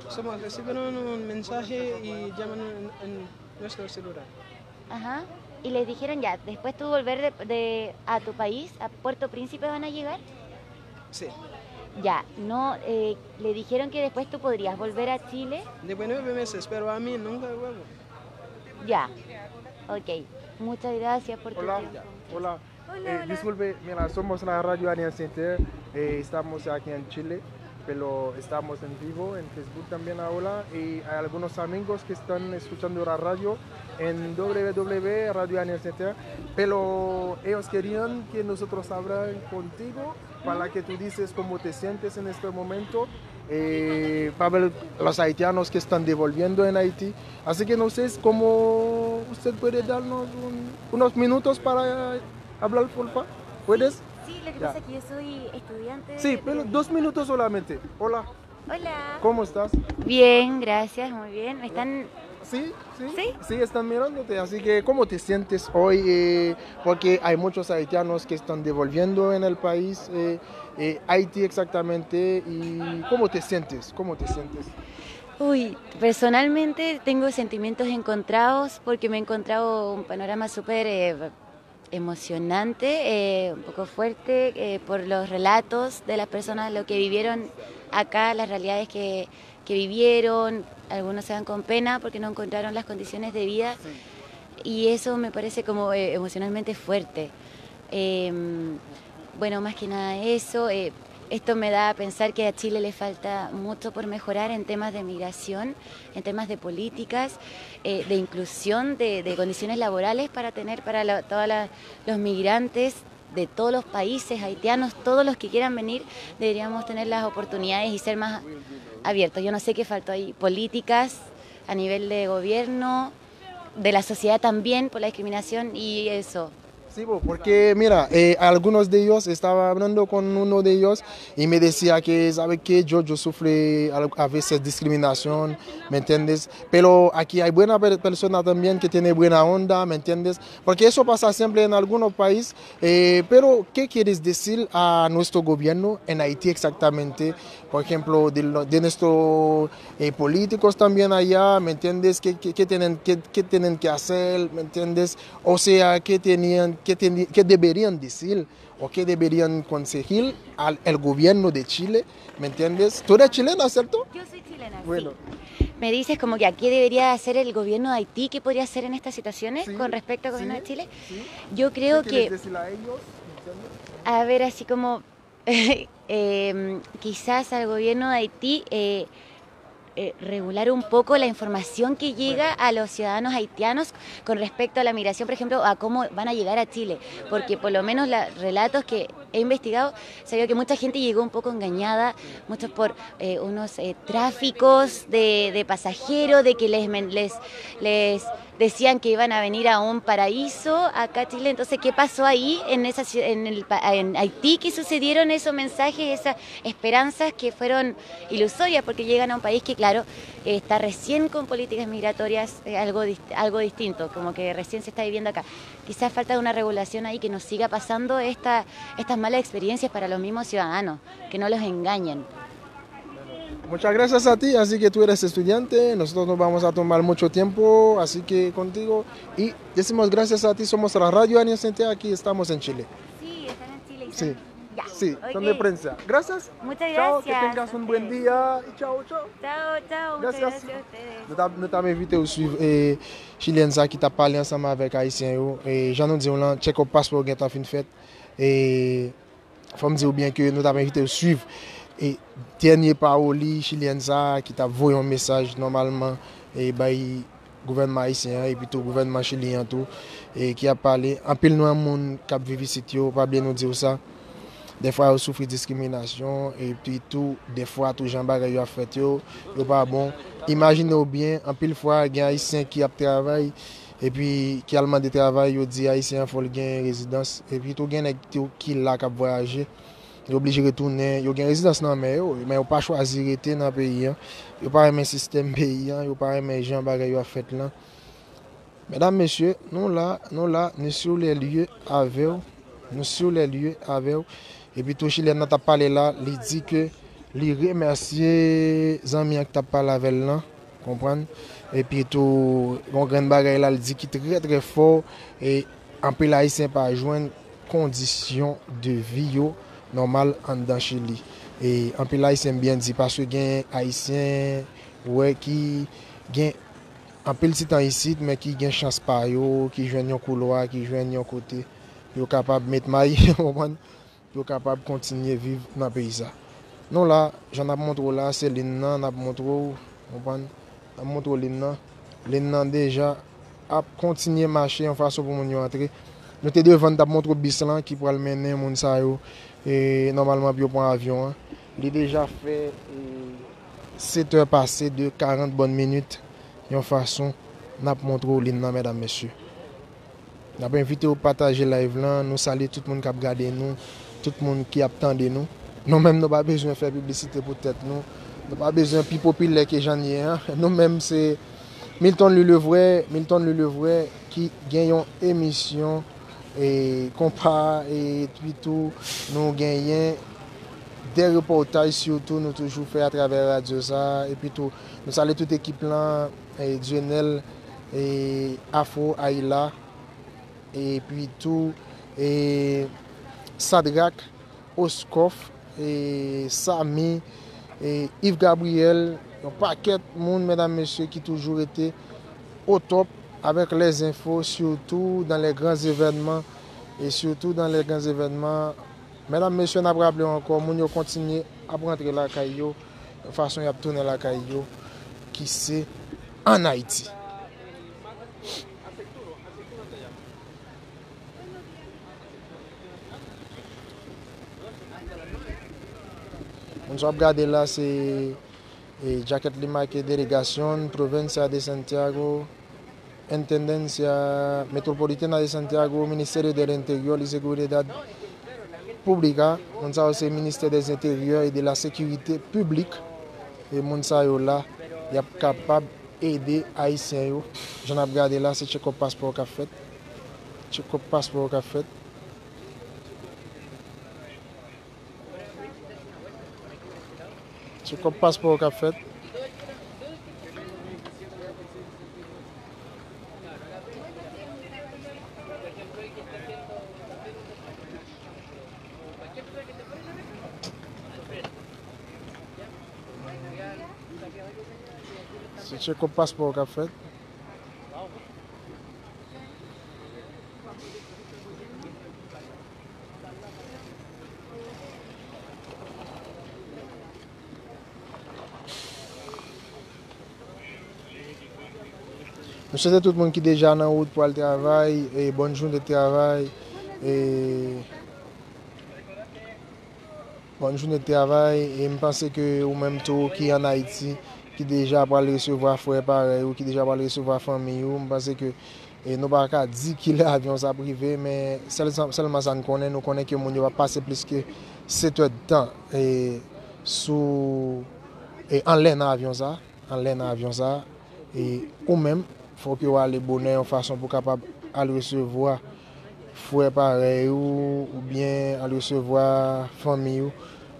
Somos recibieron un mensaje y llaman en, en nuestro celular. Ajá. Y les dijeron ya, después tú volver de, de- a tu país, a Puerto Príncipe van a llegar. Sí. Ya, no, eh, le dijeron que después tú podrías volver a Chile. Después nueve meses, pero a mí nunca vuelvo. Ya. Ok. Muchas gracias por tu tiempo. Hola, hola. Eh, disculpe, mira, somos la Radio Alianza Inter, eh, estamos aquí en Chile, pero estamos en vivo en Facebook también ahora, y hay algunos amigos que están escuchando la radio en W W W Radio Alianza Inter, pero ellos querían que nosotros hablar contigo para que tú dices cómo te sientes en este momento, eh, para ver los haitianos que están devolviendo en Haití. Así que no sé cómo usted puede darnos un- unos minutos para hablar, porfa. ¿Puedes? Sí, lo que pasa es que yo soy estudiante. Sí, pero dos minutos solamente. Hola. Hola. ¿Cómo estás? Bien, gracias, muy bien. ¿Me están? Sí, sí. Sí, están mirándote. Así que, ¿cómo te sientes hoy? Eh, porque hay muchos haitianos que están devolviendo en el país, eh, eh, Haití exactamente. ¿Y cómo te sientes? ¿Cómo te sientes? Uy, personalmente tengo sentimientos encontrados porque me he encontrado un panorama súper eh, emocionante, eh, un poco fuerte eh, por los relatos de las personas, lo que vivieron acá, las realidades que, que vivieron. Algunos se van con pena porque no encontraron las condiciones de vida y eso me parece como eh, emocionalmente fuerte. Em, bueno, más que nada eso, eh, esto me da a pensar que a Chile le falta mucho por mejorar en temas de migración, en temas de políticas, eh, de inclusión de, de condiciones laborales para tener para la- todos los migrantes de todos los países haitianos, todos los que quieran venir, deberíamos tener las oportunidades y ser más abiertos. Yo no sé qué faltó ahí, políticas a nivel de gobierno, de la sociedad también por la discriminación y eso. Sí, po, porque mira, eh, algunos de ellos, estaba hablando con uno de ellos y me decía que sabe que yo, yo sufrí al- a veces discriminación, ¿me entiendes? Pero aquí hay buenas per- personas también que tienen buena onda, ¿me entiendes? Porque eso pasa siempre en algunos países, eh, pero ¿qué quieres decir a nuestro gobierno en Haití exactamente? Por ejemplo, de, lo- de nuestros eh, políticos también allá, ¿me entiendes? ¿Qué, qué, qué tienen, qué, qué tienen que hacer, ¿me entiendes? O sea, ¿qué tenían, qué teni- qué deberían decir o qué deberían conseguir al el gobierno de Chile, ¿me entiendes? Tú eres chilena, ¿cierto? Yo soy chilena, bueno, sí. Me dices como que a qué debería hacer el gobierno de Haití, qué podría hacer en estas situaciones con respecto al gobierno de Chile. Sí. Yo creo que, ¿qué quieres decir a ellos? ¿Me entiendes? A ver, así como Em, quizás al gobierno de Haití eh, eh, regular un poco la información que llega a los ciudadanos haitianos con respecto a la migración, por ejemplo, a cómo van a llegar a Chile, porque por lo menos los relatos que he investigado, sabía que mucha gente llegó un poco engañada, muchos por eh, unos eh, tráficos de, de pasajeros, de que les, les, les decían que iban a venir a un paraíso acá a Chile. Entonces, ¿qué pasó ahí en, esa, en, el, en Haití? ¿Qué sucedieron esos mensajes, esas esperanzas que fueron ilusorias? Porque llegan a un país que, claro, está recién con políticas migratorias, eh, algo, algo distinto, como que recién se está viviendo acá. Quizás falta una regulación ahí que no siga pasando esta, estas malas experiencias para los mismos ciudadanos, que no los engañen. Muchas gracias a ti, así que tú eres estudiante, nosotros no vamos a tomar mucho tiempo, así que contigo, y decimos gracias a ti, somos la Radio Alianza Entera, aquí estamos en Chile. Sí, están en Chile. Sí. Sí, son de prensa. Gracias. Muchas Chao, que gracias. Tengas un buen día y chao, chao. Chao, chao. Muchas Gracias. Gracias a ustedes. Nou ta, nou ta envite w swiv eh, Chilyèn sa ki t ap pale ansanm avèk Ayisyen yo. Eh, jan nou di w lan, check-up paspò gentan fin fèt. Eh, fò m di w byen ke nou t ap envite w swiv eh, dènye pawòl li, Chilyèn sa ki t ap voye yon mesaj nòmalman eh, bay gouvènman ayisyen an epi tou gouvènman chilyen an tou, eh, ki ap pale. Anpil nan moun k ap viv isit yo, pa bliye nou di w sa. Dèfwa yo soufri diskriminasyon, epi tou, dèfwa tou jan bagay yo ap fèt yo, yo pa bon. Imajine w byen, anpil fwa gen Ayisyen ki ap travay, epi ki al mande travay, yo di Ayisyen an fò l gen rezidans, epi tou gen nèg tou ki la k ap vwayaje, yo oblije retounen, yo gen rezidans nan men yo, men yo pa chwazi rete nan peyi an, yo pa renmen sistèm peyi an, yo pa renmen jan bagay yo ap fèt lan. Medam, mesye, nou la, nou la, nou sur les lieux avè w, nou sur les lieux avè w. Epi tou, Chilyèn nan t ap pale la, li di ke li remèsye zanmi an ki t ap pale avè l lan, konprann? Epi tou, yon grenn bagay la, li di ki trè, trè fò, e anpil Ayisyen pa jwenn kondisyon de vi yo nòmal anndan Chili. E anpil Ayisyen byen di, paske gen Ayisyen, ou wè, ki gen anpil ti tan isit, men ki gen chans pa yo, ki jwenn yon koulwa, ki jwenn yon kote pou yo kapab met may, w konprann, pou yo kapab kontinye viv nan peyi sa. Nou la, jan n ap montre w la, se lin nan, n ap montre w, w konprann, n ap montre w lin nan. Lin nan deja ap kontinye mache yon fason pou moun yo antre. Nou te devan, n t ap montre w bis lan ki pral mennen moun sa yo, e, nòmalman pou yo pran avyon an. Li deja fè, e, sèt è pase de karant bòn minit, yon fason n ap montre w lin nan, medam, mesye. N ap envite w pataje live lan, nou salye tout moun k ap gade nou, tout moun ki ap tande nou. Nou menm, nou pa bezwen fè piblisite pou tèt nou, nou pa bezwen pi popilè ke jan n ye an. Nou menm, se Milton Lulevre, Milton Lulevre ki gen yon emisyon, e, konpa, e, epi tou, nou genyen de repòtaj sitou nou toujou fè atravè radyo sa, epi tou, nou salye tout ekip lan, e, Dionel, e, Afro Ayla, epi tou, e, Sadrak, Oscoff, e, Samy, e, Yves Gabriel, yon pakèt moun, medam, mesye, ki toujou rete au top avec les infos, surtout dans les grands événements, et surtout dans les grands événements. Medam, mesye, n ap raple w ankò, moun yo kontinye ap rantre lakay yo, fason y ap tounen lakay yo, ki se ann Ayiti. Moun sa w ap gade la, se, e, djakèt li make Delegación Provincia de Santiago, Intendencia Metropolitana de Santiago, Ministerio del Interior y Seguridad Pública. Moun sa yo se Ministè des Intérieurs et de la Sécurité Publique. E moun sa yo la, y ap kapab ede Ayisyen yo. Jan n ap gade la, se check-up paspò k ap fèt. Check-up paspò k ap fèt. Check-up paspò k ap fèt. Se check-up paspò k ap fèt. Nou swete tout moun ki deja nan wout pou al travay, e bòn jounen de travay, e bòn jounen de travay, e m panse ke ou menm tou ki ann Ayiti, ki deja pral resevwa frè parèy ou, ki deja pral resevwa fanmi ou, m panse ke, e nou pa ka di kilè avyon sa ap rive, men sèl, sèlman sa n konnen, nou konnen ke moun yo p ap pase plis ke sèt è d tan, e sou, e anlè nan avyon sa. Anlè nan avyon sa, e ou menm, fòk yo ale bonè yon fason pou kapab al resevwa frè parèy ou, oubyen al resevwa fanmi ou.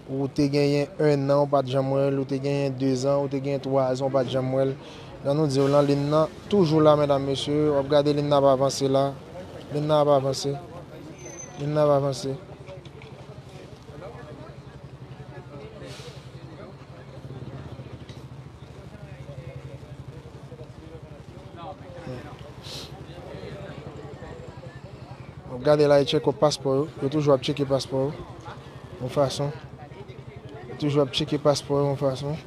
Ou te genyen en an, ou pa t janm wè l, ou te genyen de zan, ou te genyen twa zan, ou pa t janm wè l. Jan nou di w lan, liy nan toujou la, medam, mesye. W ap gade liy nan ap avanse la. Liy nan ap avanse. Liy nan ap avanse. W ap gade la, yo tcheke paspò yo. Yo toujou ap tcheke paspò yo. Yon fason. Yo toujou ap tcheke paspò yo yon fason.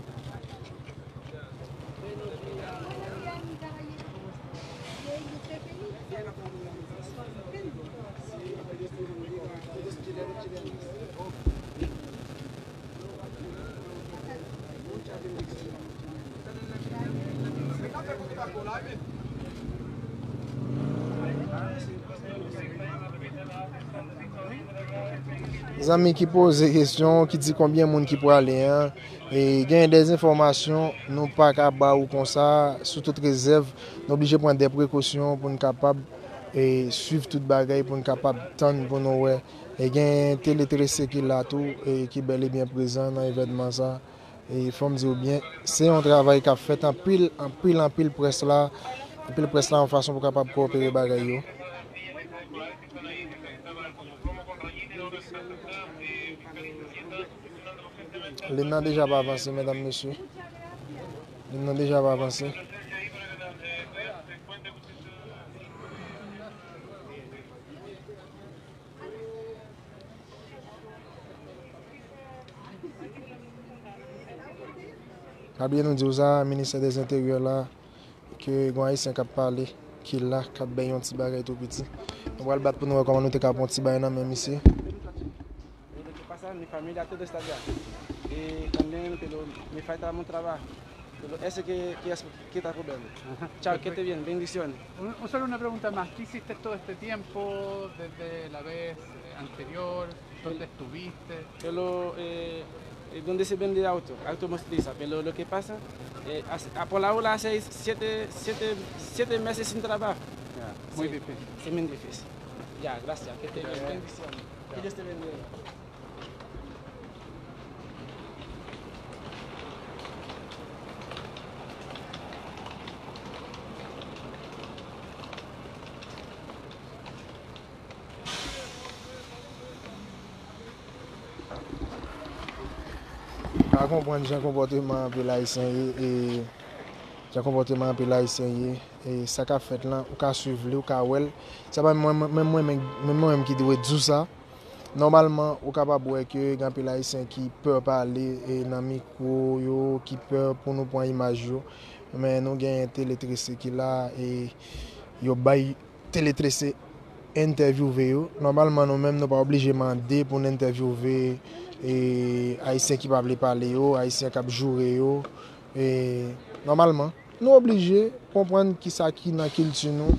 Zanmi ki poze kesyon, ki di konbyen moun ki prale an, e genyen de enfòmasyon nou pa ka ba ou konsa, sou tout rezèv, nou oblije pran de prekosyon pou n kapab, e swiv tout bagay, pou n kapab tann, pou nou wè. E gen Tele trese ki la tou, e ki bèl e byen prezan nan evènman sa. E fò m di w byen, se yon travay k ap fèt, anpil, anpil, anpil près la, anpil près la yon fason pou kapab kowopere bagay yo. Liy nan deja pa avanse, medam, mesye. Liy nan deja pa avanse. Pa bliye nou di w sa, ministè dèzenteryè la, ke gon ayisyen k ap pale, ki la, k ap bay yon ti bagay tou piti. Nou pral bat pou nou wè kòman nou te ka pran yon ti bagay nan men misye. Lo que pasa, mi familia todo está allá. Y también, pero me falta un trabajo. Pero ese que, que es, que está problema. Chao, que esté bien, bendiciones. Un, un, solo una pregunta más. ¿Qué hiciste todo este tiempo, desde la vez, eh, anterior? ¿Dónde estuviste? Pero, eh, eh, donde se vende auto, automotriza. Pero lo que pasa, eh, hace, ah, por ahora hace siete, siete, siete meses sin trabajo. Ya, muy difícil. Sí, muy difícil. Ya, gracias. Que te bendiciones. Que Dios te bendiga. Pa konprann jan konpòteman anpil ayisyen ye, e jan konpòteman anpil ayisyen ye, e sa k ap fèt lan, ou ka swiv li, ou ka wè l. Se pa menm mwen, menm mwen, menm mwen menm ki dwe di w sa. Nòmalman, ou kapab wè ke gen anpil ayisyen ki pè pale, e nan mikwo yo, ki pè pou nou pran imaj yo. Men nou gen Tele trese ki la, e yo bay Tele trese entèvyouve yo. Nòmalman, nou menm, nou pa oblije mande pou n entèvyouve, e, ayisyen ki pa vle pale yo, ayisyen k ap joure yo. E, nòmalman, nou oblije konprann kisa ki nan kilti nou.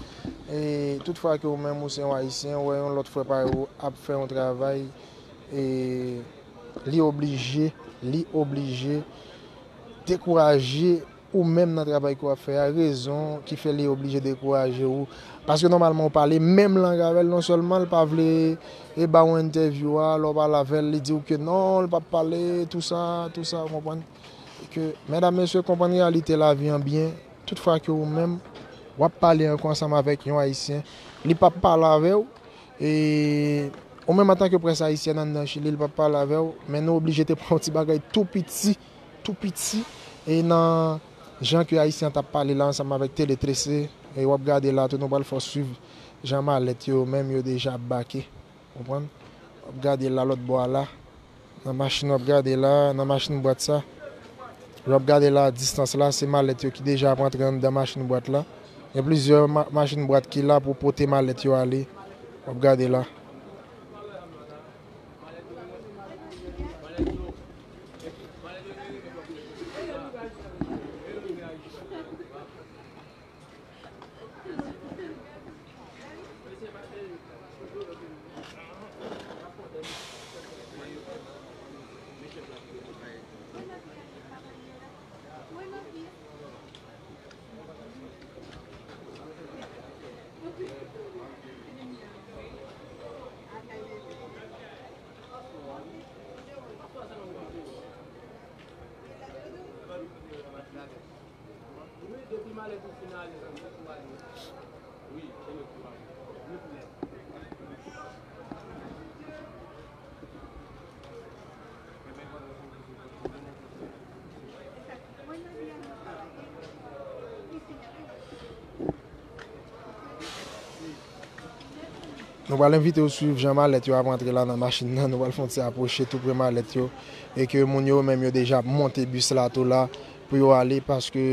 E, toutfwa ke ou menm ou se yon ayisyen, ou wè yon lòt frè parèy ou ap fè yon travay, e, li oblije, li oblije dekouraje ou menm nan travay ke w ap fè a, rezon ki fè li oblije dekouraje ou. Paske nòmalman ou pale menm lang avè l, non sèlman l pa vle e ba w entèvyou a, lè w pale avè l, li di w ke non, l p ap pale, tou sa, tou sa, ou konprann? E ke, medam, mesye, konprann reyalite lavi an byen, tout fwa ke ou menm, w ap pale ankò ansanm avèk yon Ayisyen, li p ap pale avè w, e ou menm antanke près ayisyèn anndan Chili, li p ap pale avè w, men nou oblije te pran yon ti bagay tou piti, tou piti, e nan jan ke Ayisyen an t ap pale la ansanm avèk Tele trese, e w ap gade la tou, nou pral fè w swiv jan malèt yo menm yo deja bake, konprann? W ap gade la lòt bò a la, nan machin w ap gade la, nan machin bwat sa, w ap gade la distans la, se malèt yo ki deja ap antre anndan machin bwat la. Gen plizyè ma- machin bwat ki la pou pote malèt yo ale. W ap gade la. Nou pral envite w swiv jan malèt yo ap rantre la nan machin nan. Nou pral fè yon ti apwoche tou pre malèt yo. E ke moun yo menm yo deja ap monte bis la tou la pou yo ale, paske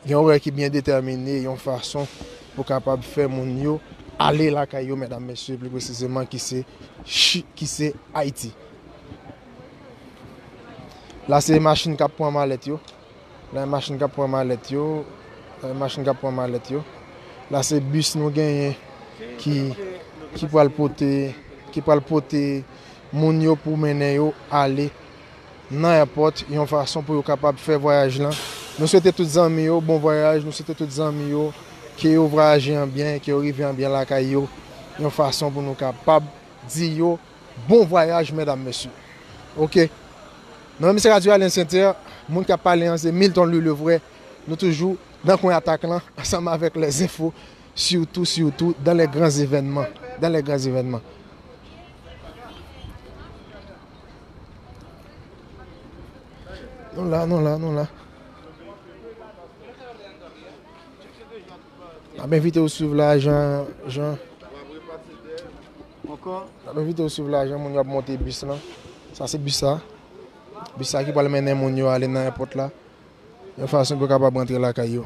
gen orè ki byen detèmine, yon fason pou kapab fè moun yo ale lakay yo, medam, mesye, pli presizeman ki se Chi- ki se Ayiti. La se machin k ap pran malèt yo. La e machin k ap pran malèt yo. La e machin k ap pran malèt yo. La se bis nou genyen ki ki pral pote ki pral pote moun yo pou mennen yo ale nan èpòt yon fason pou yo kapab fè vwayaj lan. Nou swete tout zanmi yo bon vwayaj, nou swete tout zanmi yo ke yo vwayaje an byen, ke yo rive an byen lakay yo, yon fason pou nou kapab di yo bon vwayaj, medam, mesye. Oke. Nou menm se Radyo Alyans Entè, moun k ap pale an se Milton Louis Levray. Nou toujou nan kwen atak lan, ansanm avèk lèzenfo, surtout, surtout dans les grands événements, dans les grands événements. Nou la, nou la, nou la. N ap envite w swiv la, jan, jan. N ap envite w swiv la, jan moun yo ap monte bis lan. Sa se bis sa. Bis sa ki pral mennen moun yo ale nan èpòt la. Yon fason pou yo kapab rantre lakay yo.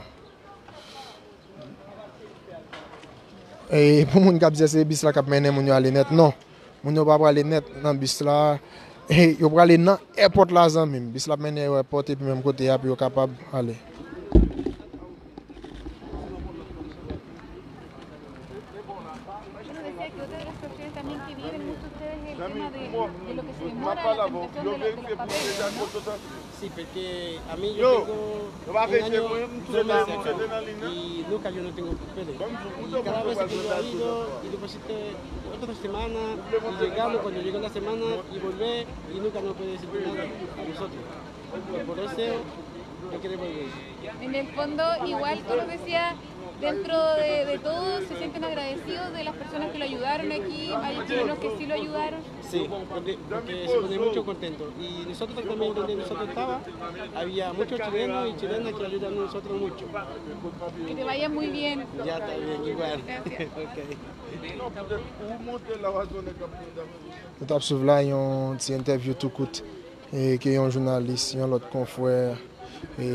E pou moun k ap di se bis la k ap mennen moun yo ale nèt, non. Moun yo pa prale nèt nan bis la. E yo prale nan èpòt la, zanmi m. Bis la ap mennen yo èpòt epi menm kote a pou yo kapab ale. Bueno, decía que otra de las cuestiones también que viven mucho ustedes es el tema de, de lo que se demora la tramitación de, la- de los papeles, ¿no? Sí, porque a mí yo tengo un año, dos meses acá y nunca yo no tengo papeles. Y cada vez que yo he ido y después otra semana y llegamos, cuando llega la semana y volver y nunca nos puede decir nada a nosotros. Y por eso no queremos volver. En el fondo, igual tú nos decías, dentro de, de todo se sienten agradecidos de las personas que lo ayudaron aquí, hay chilenos que sí lo ayudaron. Sí, porque, porque se pone mucho contento. Y nosotros también, donde nosotros estaba, había muchos chilenos y chilenas que ayudaron a nosotros mucho. Que te vaya muy bien. Ya, está bien, igual. Gracias. Ok. Nou t ap swiv la yon ti entèvyou tou kout e, ke yon jounalis, yon lòt konfrè, e,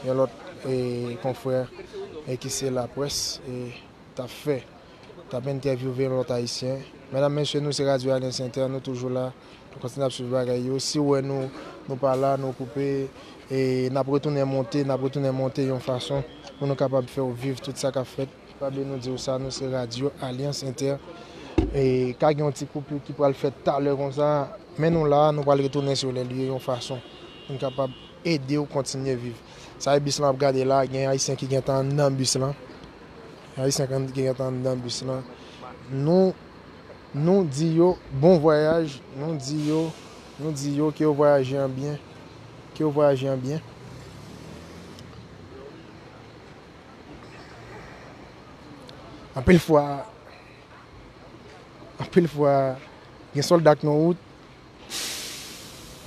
yon lòt e, konfrè e, ki se laprès e, t ap fè, t ap entèvyouve yon lòt ayisyen. Medam, mesye, nou se Radyo Alyans Entè, nou toujou la. Nou kontinye ap swiv bagay yo. Si w wè nou, nou pa la, nou koupe, e, n ap retounen monte, n ap retounen monte yon fason pou nou kapab fè w viv tout sa k ap fèt. Pa bliye nou di w sa, nou se Radyo Alyans Entè. E ka gen yon ti koupi ki pral fèt talè konsa, men nou la, nou pral retounen sou lè l ye yon fason pou n kapab ede w kontinye viv. Sa e bis lan w ap gade la, gen Ayisyen ki gentan anndan bis lan. Gen Ayisyen ki gentan anndan bis lan. Nou, nou di yo bon vwayaj, nou di yo, nou di yo ke yo vwayaje an byen, ke yo vwayaje an byen. Anpil fwa, anpil fwa, gen sòlda k nan wout,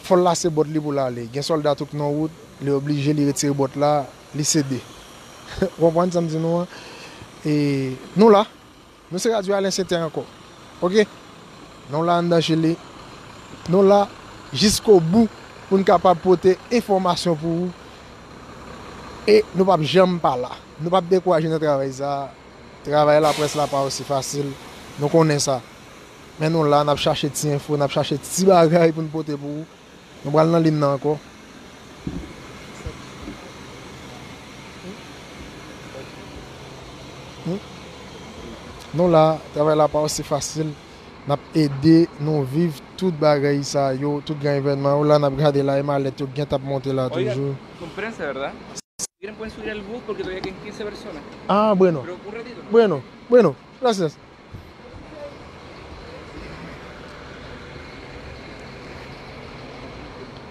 fò l lase bòt li pou l ale. Gen sòlda tou k nan wout, li oblije li retire bòt la, li sede. Ou konprann sa m di nou an? E nou la, nou se Radyo Alyans Entè ankò. Oke? Nou la anndan Chili. Nou la jiskobou pou n kapab pote enfòmasyon pou ou. E nou p ap janm pa la. Nou p ap dekouraje nan travay sa. Travay laprès la pa osi fasil. Nou konnen sa. Men nou la, n ap chache ti enfo, n ap chache ti bagay pou n pote pou ou. Nou pral nan liy nan ankò. Hmm? Nou la, travay la pa osi fasil. N ap ede nou viv tout bagay sa yo, tout gran evènman yo. La, n ap gade la, e malèt yo gen t ap monte la toujou. Ah, bueno. Bueno, bueno. Gracias.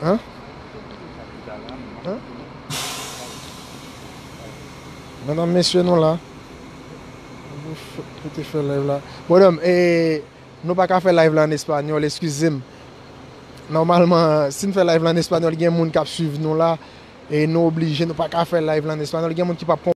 Hein? Hein? Medam, mesye, nou la. Pou f-, pou te fè live la. Bon, e, nou pa ka fè live la an espanyòl, eskize m. Nòmalman, si n fè live la an espanyòl, gen moun k ap swiv nou la. E nou oblije, nou pa ka fè live la an espanyòl. Gen moun ki p ap